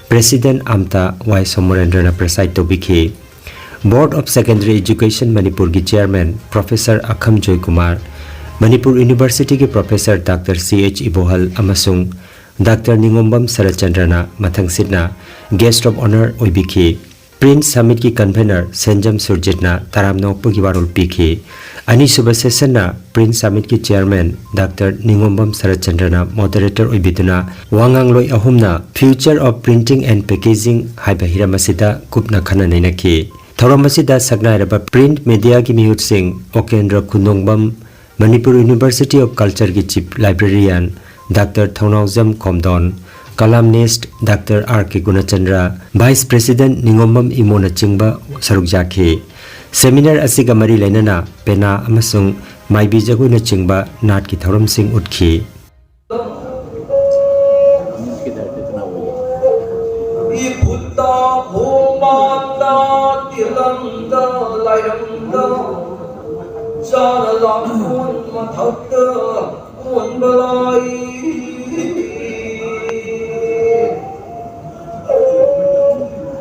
President ꯑꯝꯇ ꯋꯥꯏ ꯁꯣꯃꯣꯔꯦꯟꯗ꯭ꯔꯅ preside ꯇꯧꯕꯤꯈꯤ꯫ Board of Secondary Education ꯃꯅꯤꯄꯨꯔꯒꯤ Chairman Professor ꯑꯈꯝ Joykumar, Manipur Universityꯒꯤ Professor Doctor C H ꯏꯕꯣꯍꯜ ꯑꯃꯁꯨꯡ Doctor ꯅꯤꯉꯣꯝꯕꯝ ꯁꯔꯠꯆꯟꯗ꯭ꯔꯅ ꯃꯊꯪꯁꯤꯠꯅ Guest of Honour ꯑꯣꯏꯕꯤꯈꯤ꯫ Print Summitꯀꯤ Convener ꯁꯦꯟꯖꯝ ꯁꯨꯔꯖꯤꯠꯅ ꯇꯔꯥꯝꯅ ꯑꯣꯛꯄꯒꯤ ꯋꯥꯔꯣꯜ ꯄꯤꯈꯤ꯫ ꯑꯅꯤꯁꯨꯕ sessionꯅ Print Summitꯀꯤ Chairman Doctor ꯅꯤꯉꯣꯝꯕꯝ ꯁꯔꯠꯆꯟꯗ꯭ꯔꯅ Moderator ꯑꯣꯏꯕꯤꯗꯨꯅ ꯋꯥꯉꯥꯡꯂꯣꯏ ꯑꯍꯨꯝꯅ Future of Printing and Packaging ꯍꯥꯏꯕ ꯍꯤꯔꯝ ꯑꯁꯤꯗ ꯀꯨꯞꯅ ꯈꯟꯅ ꯅꯩꯅꯈꯤ꯫ ꯊꯧꯔꯝ ꯑꯁꯤꯗ ꯁꯛꯅꯥꯏꯔꯕ print mediaꯒꯤ ꯃꯤꯍꯨꯠꯁꯤꯡ ꯑꯣꯀꯦꯟꯗ꯭ꯔ ꯈꯨꯟꯗꯣꯡꯕꯝ, Manipur University of Cultureꯒꯤ Chief Librarian Doctor Thounaojam ꯈꯣꯝꯗꯣꯟ, columnist Doctor R K ꯒꯨꯅꯆꯟꯗ꯭ꯔ, Vice President ꯅꯤꯉꯣꯝꯕꯝ ꯏꯃꯣꯅꯆꯤꯡꯕ ꯁꯔꯨꯛ ꯌꯥꯈꯤ꯫ Seminar ꯑꯁꯤꯒ ꯃꯔꯤ ꯂꯩꯅꯅ ꯄꯦꯅꯥ ꯑꯃꯁꯨꯡ ꯃꯥꯏꯕꯤ ꯖꯒꯣꯏꯅꯆꯤꯡꯕ ꯅꯥꯠꯀꯤ ꯊꯧꯔꯝꯁꯤꯡ ꯎꯠꯈꯤ꯫ ꯏꯐꯨꯠꯇ ꯍꯨꯃꯥꯡꯗ ꯇꯤꯜꯂꯝꯗ ꯂꯥꯏꯔꯝꯗ ꯆꯥꯅ ꯂꯥꯛꯄꯣꯟ ꯃꯊꯛꯇ ꯀꯣꯟꯕ ꯂꯥꯏ꯫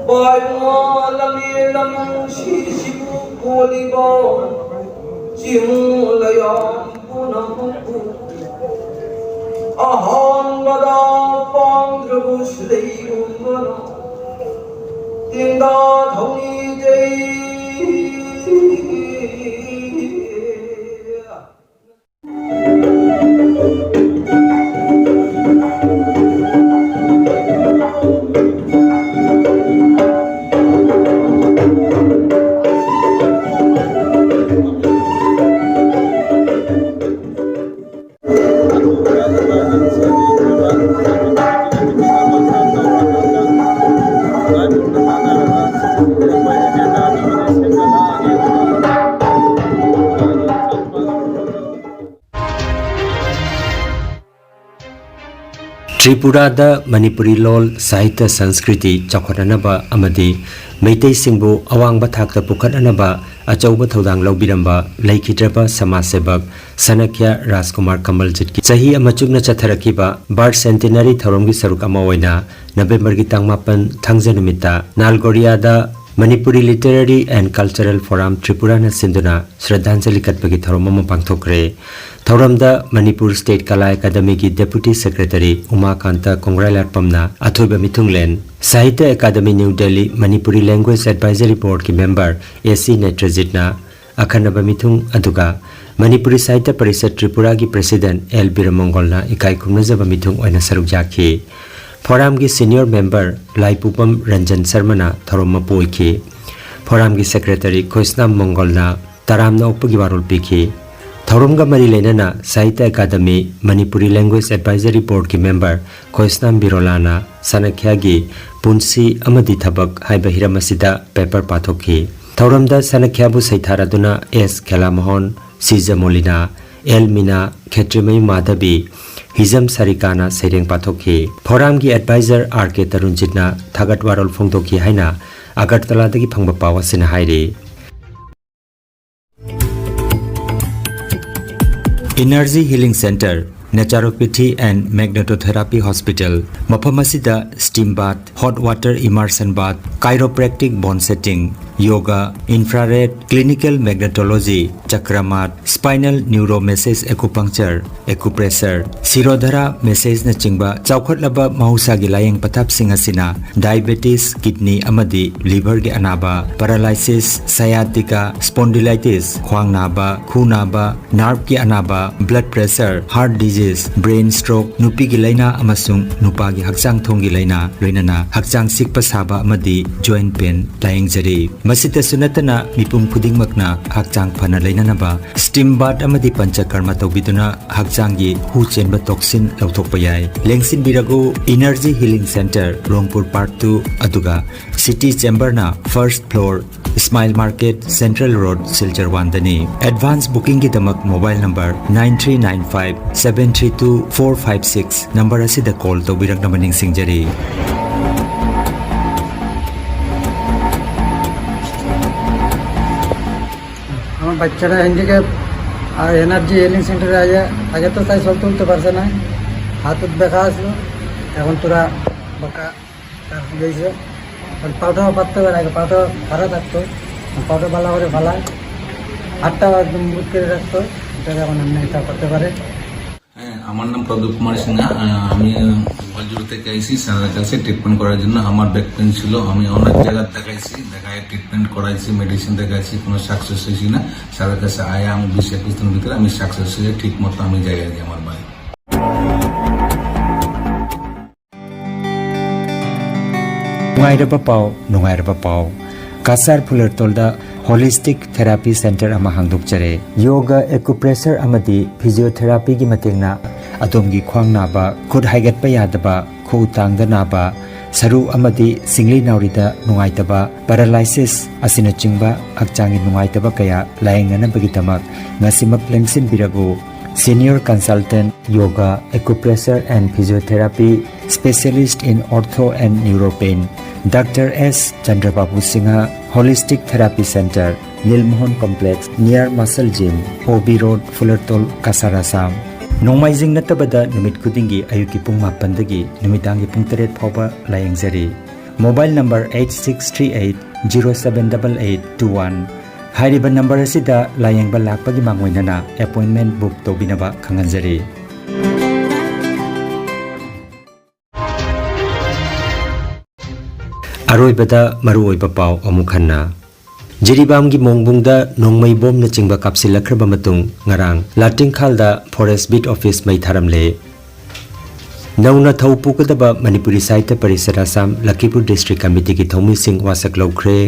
ꯄꯥꯏꯕ ꯂꯝꯃꯦ ꯂꯝꯁꯤꯁꯤꯕꯨ ꯀꯣꯜꯂꯤꯕ ꯆꯤꯡ ꯂꯩꯌꯥꯝ ꯄꯨꯝꯅꯃꯛꯄꯨ ꯑꯍꯥꯟꯕꯗ ꯄꯥꯡꯗ꯭ꯔꯕꯁꯨ ꯂꯩꯒꯨꯝꯕꯅ ꯇꯦꯡꯗꯥ ꯊꯧꯅꯤꯖꯩ꯫ ꯇ꯭ꯔꯤꯄꯨꯔꯥꯗ ꯃꯅꯤꯄꯨꯔꯤ ꯂꯣꯜ, ꯁꯥꯍꯤꯇ꯭ꯌ, ꯁꯪꯁꯀ꯭ꯔꯤꯇꯤ ꯆꯥꯎꯈꯠꯅꯅꯕ ꯑꯃꯗꯤ ꯃꯩꯇꯩꯁꯤꯡꯕꯨ ꯑꯋꯥꯡꯕ ꯊꯥꯛꯇ ꯄꯨꯈꯠꯅꯅꯕ ꯑꯆꯧꯕ ꯊꯧꯗꯥꯡ ꯂꯧꯕꯤꯔꯝꯕ ꯂꯩꯈꯤꯗ꯭ꯔꯕ ꯁꯃꯥꯖ ꯁꯦꯕꯛ ꯁꯅꯈ꯭ꯌꯥ ꯔꯥꯖꯀꯨꯃꯥꯔ ꯀꯃꯜꯖꯤꯠꯀꯤ ꯆꯍꯤ ꯑꯃ ꯆꯨꯞꯅ ꯆꯠꯊꯔꯛꯈꯤꯕ ꯕꯥꯔꯊ ꯁꯦꯟꯇꯤꯅꯔꯤ ꯊꯧꯔꯝꯒꯤ ꯁꯔꯨꯛ ꯑꯃ ꯑꯣꯏꯅ ꯅꯕꯦꯝꯕꯔꯒꯤ ꯇꯥꯡ ꯃꯥꯄꯟ, ꯊꯥꯡꯖ ꯅꯨꯃꯤꯠꯇ ꯅꯥꯜꯒꯣꯔꯤꯌꯥꯗ Manipuri Literary and Cultural Forum ꯇ꯭ꯔꯤꯄꯨꯔꯥꯅ ꯁꯤꯟꯗꯨꯅ ꯁ꯭ꯔꯗꯥꯟꯖꯂꯤ ꯀꯠꯄꯒꯤ ꯊꯧꯔꯝ ꯑꯃ ꯄꯥꯡꯊꯣꯛꯈ꯭ꯔꯦ꯫ ꯊꯧꯔꯝꯗ ꯃꯅꯤꯄꯨꯔ ꯁ꯭ꯇꯦꯠ ꯀꯂꯥ ꯑꯦꯀꯥꯗꯃꯤꯒꯤ ꯗꯦꯄꯨꯇꯤ ꯁꯦꯀ꯭ꯔꯦꯇꯔꯤ ꯎꯃꯥꯀꯥꯟꯇ ꯀꯣꯡꯒ꯭ꯔꯥꯏꯂꯥꯠꯄꯝꯅ ꯑꯊꯣꯏꯕ ꯃꯤꯊꯨꯡꯂꯦꯟ, Sahitya academy new Delhi Manipuri language advisory ꯕꯣꯔꯗꯀꯤ ꯃꯦꯝꯕꯔ ꯑꯦ ꯁꯤ ꯅꯦꯇ꯭ꯔꯖꯤꯠꯅ ꯑꯈꯟꯅꯕ ꯃꯤꯊꯨꯡ, ꯑꯗꯨꯒ ꯃꯅꯤꯄꯨꯔꯤ ꯁꯥꯍꯤꯇ꯭ꯌ ꯄꯔꯤꯁꯠ ꯇ꯭ꯔꯤꯄꯨꯔꯥꯒꯤ ꯄ꯭ꯔꯦꯁꯤꯗꯦꯟꯠ ꯑꯦꯜ ꯕꯤꯔꯃꯪꯒꯣꯜꯅ ꯏꯀꯥꯏ ꯈꯨꯝꯅꯖꯕ ꯃꯤꯊꯨꯡ ꯑꯣꯏꯅ ꯁꯔꯨꯛ ꯌꯥꯈꯤ꯫ ꯐꯣꯔꯝꯒꯤ ꯁꯤꯅꯤꯌꯔ ꯃꯦꯝꯕꯔ ꯂꯥꯏꯄꯨꯕꯝ ꯔꯟꯖꯟ ꯁꯔꯃꯅ ꯊꯧꯔꯝ ꯃꯄꯨ ꯑꯣꯏꯈꯤ꯫ ꯐꯣꯔꯝꯒꯤ ꯁꯦꯀ꯭ꯔꯦꯇꯔꯤ ꯈꯣꯏꯁꯅꯥꯝ ꯃꯪꯒꯣꯜꯅ ꯇꯔꯥꯝꯅ ꯑꯣꯛꯄꯒꯤ ꯋꯥꯔꯣꯜ ꯄꯤꯈꯤ꯫ ꯊꯧꯔꯝꯒ ꯃꯔꯤ ꯂꯩꯅꯅ Sahitya academy Manipuri language advisory ꯕꯣꯔꯗꯀꯤ ꯃꯦꯝꯕꯔ ꯈꯣꯏꯁꯅꯥꯝ ꯕꯤꯔꯣꯂꯥꯅ ꯁꯅꯈ꯭ꯌꯥꯒꯤ ꯄꯨꯟꯁꯤ ꯑꯃꯗꯤ ꯊꯕꯛ ꯍꯥꯏꯕ ꯍꯤꯔꯝ ꯑꯁꯤꯗ ꯄꯦꯄꯔ ꯄꯥꯊꯣꯛꯈꯤ꯫ ꯊꯧꯔꯝꯗ ꯁꯅꯈ꯭ꯌꯥꯕꯨ ꯁꯩꯊꯥꯔꯗꯨꯅ ꯑꯦꯁ ꯈꯦꯂꯥꯃꯣꯍꯟ, ꯁꯤꯖ ꯃꯣꯂꯤꯅꯥ, ꯑꯦꯜ ꯃꯤꯅꯥ, ꯈꯦꯇ꯭ꯔꯤꯃꯌꯨꯝ ꯃꯥꯙꯕꯤ, ꯍꯤꯖꯝ ꯁꯥꯔꯤꯀꯥꯅ ꯁꯩꯔꯦꯡ ꯄꯥꯊꯣꯛꯈꯤ꯫ ꯐꯣꯔꯝꯒꯤ ꯑꯦꯗꯚꯥꯏꯖꯔ ꯑꯥꯔ ꯀꯦ ꯇꯔꯨꯟꯖꯤꯠꯅ ꯊꯥꯒꯠ ꯋꯥꯔꯣꯜ ꯐꯣꯡꯗꯣꯛꯈꯤ ꯍꯥꯏꯅ ꯑꯒꯔꯇꯂꯥꯗꯒꯤ ꯐꯪꯕ ꯄꯥꯎ ꯑꯁꯤꯅ ꯍꯥꯏꯔꯤ꯫ Energy Healing Center, Naturopathy and Magnetotherapy Hospital, ꯃꯐꯝ ꯑꯁꯤꯗ steam bath, hot water immersion bath, chiropractic bone setting, yoga, infrared, clinical magnetology, ꯆꯀ꯭ꯔꯃꯥꯠ, spinal neuromassage acupuncture, acupressure, ꯁꯤꯔꯣꯙꯔꯥ ꯃꯦꯁꯦꯖꯅꯆꯤꯡꯕ ꯆꯥꯎꯈꯠꯂꯕ ꯃꯍꯧꯁꯥꯒꯤ ꯂꯥꯌꯦꯡ ꯄꯊꯥꯞꯁꯤꯡ ꯑꯁꯤꯅ diabetes, kidney ꯑꯃꯗꯤ liverꯒꯤ ꯑꯅꯥꯕ, paralysis, sciatica, spondylitis, ꯈ꯭ꯋꯥꯡ ꯅꯥꯕ, ꯈꯨ ꯅꯥꯕ, nerveꯀꯤ ꯑꯅꯥꯕ, blood pressure, heart disease, brain stroke, ꯅꯨꯄꯤꯒꯤ ꯂꯥꯏꯅꯥ ꯑꯃꯁꯨꯡ ꯅꯨꯄꯥꯒꯤ ꯍꯛꯆꯥꯡ ꯊꯣꯡꯒꯤ ꯂꯥꯏꯅꯥ, ꯂꯣꯏꯅꯅ ꯍꯛꯆꯥꯡ ꯆꯤꯛꯄ ꯁꯥꯕ ꯑꯃꯗꯤ joint pain ꯂꯥꯌꯦꯡꯖꯔꯤ꯫ ꯃꯁꯤꯇꯁꯨ ꯅꯠꯇꯅ, ꯃꯤꯄꯨꯝ ꯈꯨꯗꯤꯡꯃꯛꯅ ꯍꯛꯆꯥꯡ ꯐꯅ ꯂꯩꯅꯅꯕ steam bath ꯑꯃꯗꯤ ꯄꯟꯆꯀꯔꯃ ꯇꯧꯕꯤꯗꯨꯅ ꯍꯛꯆꯥꯡꯒꯤ ꯍꯨ ꯆꯦꯟꯕ toxin ꯂꯧꯊꯣꯛꯄ ꯌꯥꯏ꯫ ꯂꯦꯡꯁꯤꯟꯕꯤꯔꯒꯨ, Energy Healing Center, ꯔꯣꯡꯄꯨꯔ Park two, ꯑꯗꯨꯒ City Chamberꯅ first floor, Smile Market, Central Road, Silchar one ꯗꯅꯤ꯫ Advance bookingꯒꯤꯗꯃꯛ mobile number nine three nine five seven three two four five six number ꯑꯁꯤꯗ call ꯇꯧꯕꯤꯔꯛꯅꯕ ꯅꯤꯡꯁꯤꯡꯖꯔꯤ꯫ আমার বাচ্চাটা হ্যান্ডিক্যাপ, আর এনার্জি হিলিং সেন্টারে আগে, আগে তো তাই চলতে উঠতে পারছে না, হাত উত ব্যথা আসলো, এখন তোরা বাঁকা তার হয়ে গেছে। আর পাউটা পাততে পারে, আগে পাউটা ভাড়া থাকতো, পাউটা ভালো করে ভালা, হাতটা একদম বুট করে রাখতো, এটা এখন এমনি এটা করতে পারে। হ্যাঁ, আমার নাম প্রদীপ কুমার সিনহা। আহ, আমি গোয়ালজুড়ি থেকে আইছি স্যারের কাছে ট্রিটমেন্ট করার জন্য। আমার ব্যাক পেন ছিল, আমি অনেক জায়গায় দেখাইছি, দেখায় ট্রিটমেন্ট করাইছি, মেডিসিন দেখাইছি, কোনো সাকসেস হয়েছি না। স্যারের কাছে আয়া আমি বিশ একুশ দিনের ভিতরে আমি সাকসেস হয়ে ঠিক মতো আমি যাই আর কি আমার বাড়ি। ꯅꯨꯡꯉꯥꯏꯔꯕ ꯄꯥꯎ, ꯅꯨꯡꯉꯥꯏꯔꯕ ꯄꯥꯎ꯫ ꯀꯁꯥꯔ ꯐꯨꯂꯔꯇꯣꯜꯗ Holistic Therapy Center ꯑꯃ ꯍꯥꯡꯗꯣꯛꯆꯔꯦ꯫ ꯌꯣꯒ, acupressure ꯑꯃꯗꯤ physiotherapyꯒꯤ ꯃꯇꯦꯡꯅ ꯑꯗꯣꯝꯒꯤ ꯈ꯭ꯋꯥꯡ ꯅꯥꯕ, ꯈꯨꯠ ꯍꯥꯏꯒꯠꯄ ꯌꯥꯗꯕ, ꯈꯨꯎ ꯇꯥꯡꯗ ꯅꯥꯕ, ꯁꯔꯨ ꯑꯃꯗꯤ ꯁꯤꯡꯂꯤ ꯅꯥꯎꯔꯤꯗ ꯅꯨꯡꯉꯥꯏꯇꯕ, paralysis ꯑꯁꯤꯅꯆꯤꯡꯕ ꯍꯛꯆꯥꯡꯒꯤ ꯅꯨꯡꯉꯥꯏꯇꯕ ꯀꯌꯥ ꯂꯥꯌꯦꯡꯅꯅꯕꯒꯤꯗꯃꯛ ꯉꯁꯤꯃꯛ ꯂꯦꯡꯁꯤꯟꯕꯤꯔꯒꯨ꯫ Senior Consultant Yoga, Acupressure and Physiotherapy, Specialist in Ortho and Neuropain, Doctor S Chandrababu Singha, Holistic Therapy Center, Nilmohan Complex, near Muscle Gym, O B Road, Fulartol, Kasar, Assam꯫ ꯅꯣꯡꯃꯥꯏꯖꯤꯡ ꯅꯠꯇꯕꯗ ꯅꯨꯃꯤꯠ ꯈꯨꯗꯤꯡꯒꯤ ꯑꯌꯨꯛꯀꯤ ꯄꯨꯡ ꯃꯥꯄꯟꯗꯒꯤ ꯅꯨꯃꯤꯗꯥꯡꯒꯤ ꯄꯨꯡ ꯇꯔꯦꯠ ꯐꯥꯎꯕ ꯂꯥꯌꯦꯡꯖꯔꯤ꯫ Mobile number eight six three eight zero seven double eight two one꯫ ꯍꯥꯏꯔꯤꯕ ꯅꯝꯕꯔ ꯑꯁꯤꯗ ꯂꯥꯌꯦꯡꯕ ꯂꯥꯛꯄꯒꯤ ꯃꯥꯡꯑꯣꯏꯅꯅ ꯑꯦꯄꯣꯏꯟꯃꯦꯟ ꯕꯨꯛ ꯇꯧꯕꯤꯅꯕ ꯈꯪꯍꯟꯖꯔꯤ꯫ ꯑꯔꯣꯏꯕꯗ ꯃꯔꯨꯑꯣꯏꯕ ꯄꯥꯎ ꯑꯃꯨꯛ ꯍꯟꯅ꯫ ꯖꯤꯔꯤꯕꯥꯝꯒꯤ ꯃꯣꯡꯕꯨꯡꯗ ꯅꯣꯡꯃꯩ ꯕꯣꯝꯅꯆꯤꯡꯕ ꯀꯥꯞꯁꯤꯜꯂꯛꯈ꯭ꯔꯕ ꯃꯇꯨꯡ ꯉꯔꯥꯡ ꯂꯥꯇꯤꯡꯈꯥꯜꯗ ꯐꯣꯔꯦꯁ ꯕꯤꯠ ꯑꯣꯐꯤꯁ ꯃꯩ ꯊꯥꯔꯝꯂꯦ꯫ ꯅꯧꯅ ꯊꯧ ꯄꯨꯒꯗꯕ ꯃꯅꯤꯄꯨꯔꯤ ꯁꯥꯍꯤꯇ꯭ꯌ ꯄꯔꯤꯁꯠ ꯑꯁꯥꯝ ꯂꯈꯤꯄꯨꯔ ꯗꯤꯁꯇ꯭ꯔꯤꯛ ꯀꯃꯤꯇꯤꯒꯤ ꯊꯧꯃꯤꯁꯤꯡ ꯋꯥꯁꯛ ꯂꯧꯈ꯭ꯔꯦ꯫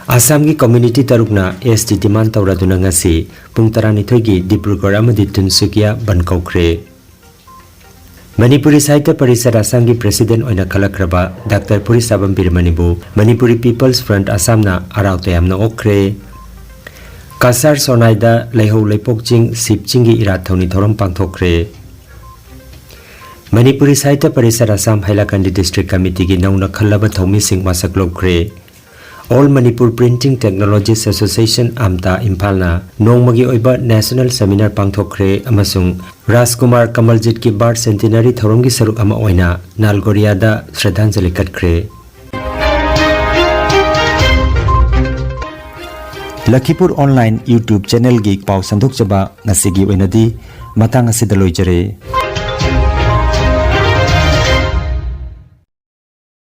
ꯑꯁꯥꯝꯒꯤ ꯀꯝꯃ꯭ꯌꯨꯅꯤꯇꯤ ꯇꯔꯨꯛꯅ ꯑꯦꯁ ꯇꯤ ꯗꯤꯃꯥꯟ ꯇꯧꯔꯗꯨꯅ ꯉꯁꯤ ꯄꯨꯡ ꯇꯔꯥꯅꯤꯊꯣꯏꯒꯤ ꯗꯤꯕ꯭ꯔꯨꯒꯔ ꯑꯃꯗꯤ ꯇꯤꯟꯁꯨꯀꯤꯌꯥ ꯕꯟ ꯀꯧꯈ꯭ꯔꯦ꯫ ꯃꯅꯤꯄꯨꯔꯤ ꯁꯥꯍꯤꯇ꯭ꯌ ꯄꯔꯤꯁꯠ ꯑꯁꯥꯝꯒꯤ ꯄ꯭ꯔꯦꯁꯤꯗꯦꯟꯠ ꯑꯣꯏꯅ ꯈꯜꯂꯛꯈ꯭ꯔꯕ ꯗꯥꯛꯇꯔ ꯐꯨꯔꯤꯁꯥꯕꯝ ꯕꯤꯔꯃꯅꯤꯕꯨ ꯃꯅꯤꯄꯨꯔꯤ ꯄꯤꯄꯜꯁ ꯐ꯭ꯔꯟꯠ ꯑꯁꯥꯝꯅ ꯍꯔꯥꯎ ꯇꯌꯥꯝꯅ ꯑꯣꯛꯈ꯭ꯔꯦ꯫ ꯀꯁꯥꯔ ꯁꯣꯅꯥꯏꯗ ꯂꯩꯍꯧ ꯂꯩꯄꯣꯛ ꯆꯤꯡ ꯁꯤꯕ ꯆꯤꯡꯒꯤ ꯏꯔꯥꯠ ꯊꯧꯅꯤ ꯊꯧꯔꯝ ꯄꯥꯡꯊꯣꯛꯈ꯭ꯔꯦ꯫ ꯃꯅꯤꯄꯨꯔꯤ ꯁꯥꯍꯤꯇ꯭ꯌ ꯄꯔꯤꯁꯠ ꯑꯁꯥꯝ ꯍꯥꯏꯂꯥꯀꯟꯗꯤ ꯗꯤꯁꯇ꯭ꯔꯤꯛ ꯀꯃꯤꯇꯤꯒꯤ ꯅꯧꯅ ꯈꯜꯂꯕ ꯊꯧꯃꯤꯁꯤꯡ ꯋꯥꯁꯛ ꯂꯧꯈ꯭ꯔꯦ꯫ All Manipur printing technologies association ꯑꯥꯝꯇꯥ ꯏꯝꯐꯥꯜꯅ ꯅꯣꯡꯃꯒꯤ ꯑꯣꯏꯕ ꯅꯦꯁꯅꯦꯜ ꯁꯦꯃꯤꯅꯥꯔ ꯄꯥꯡꯊꯣꯛꯈ꯭ꯔꯦ ꯑꯃꯁꯨꯡ ꯔꯥꯖꯀꯨꯃꯥꯔ ꯀꯃꯜꯖꯤꯠꯀꯤ ꯕꯥꯔꯊ ꯁꯦꯟꯇꯤꯅꯔꯤ ꯊꯧꯔꯝꯒꯤ ꯁꯔꯨꯛ ꯑꯃ ꯑꯣꯏꯅ ꯅꯥꯜꯒꯣꯔꯤꯌꯥꯗ ꯁ꯭ꯔꯗꯥꯟꯖꯂꯤ ꯀꯠꯈ꯭ꯔꯦ꯫ ꯂꯈꯤꯄꯨꯔ ꯑꯣꯟꯂꯥꯏꯟ YouTube ꯆꯦꯅꯦꯜꯒꯤ ꯄꯥꯎ ꯁꯟꯗꯣꯛꯆꯕ ꯉꯁꯤꯒꯤ ꯑꯣꯏꯅꯗꯤ ꯃꯇꯥꯡ ꯑꯁꯤꯗ ꯂꯣꯏꯖꯔꯦ꯫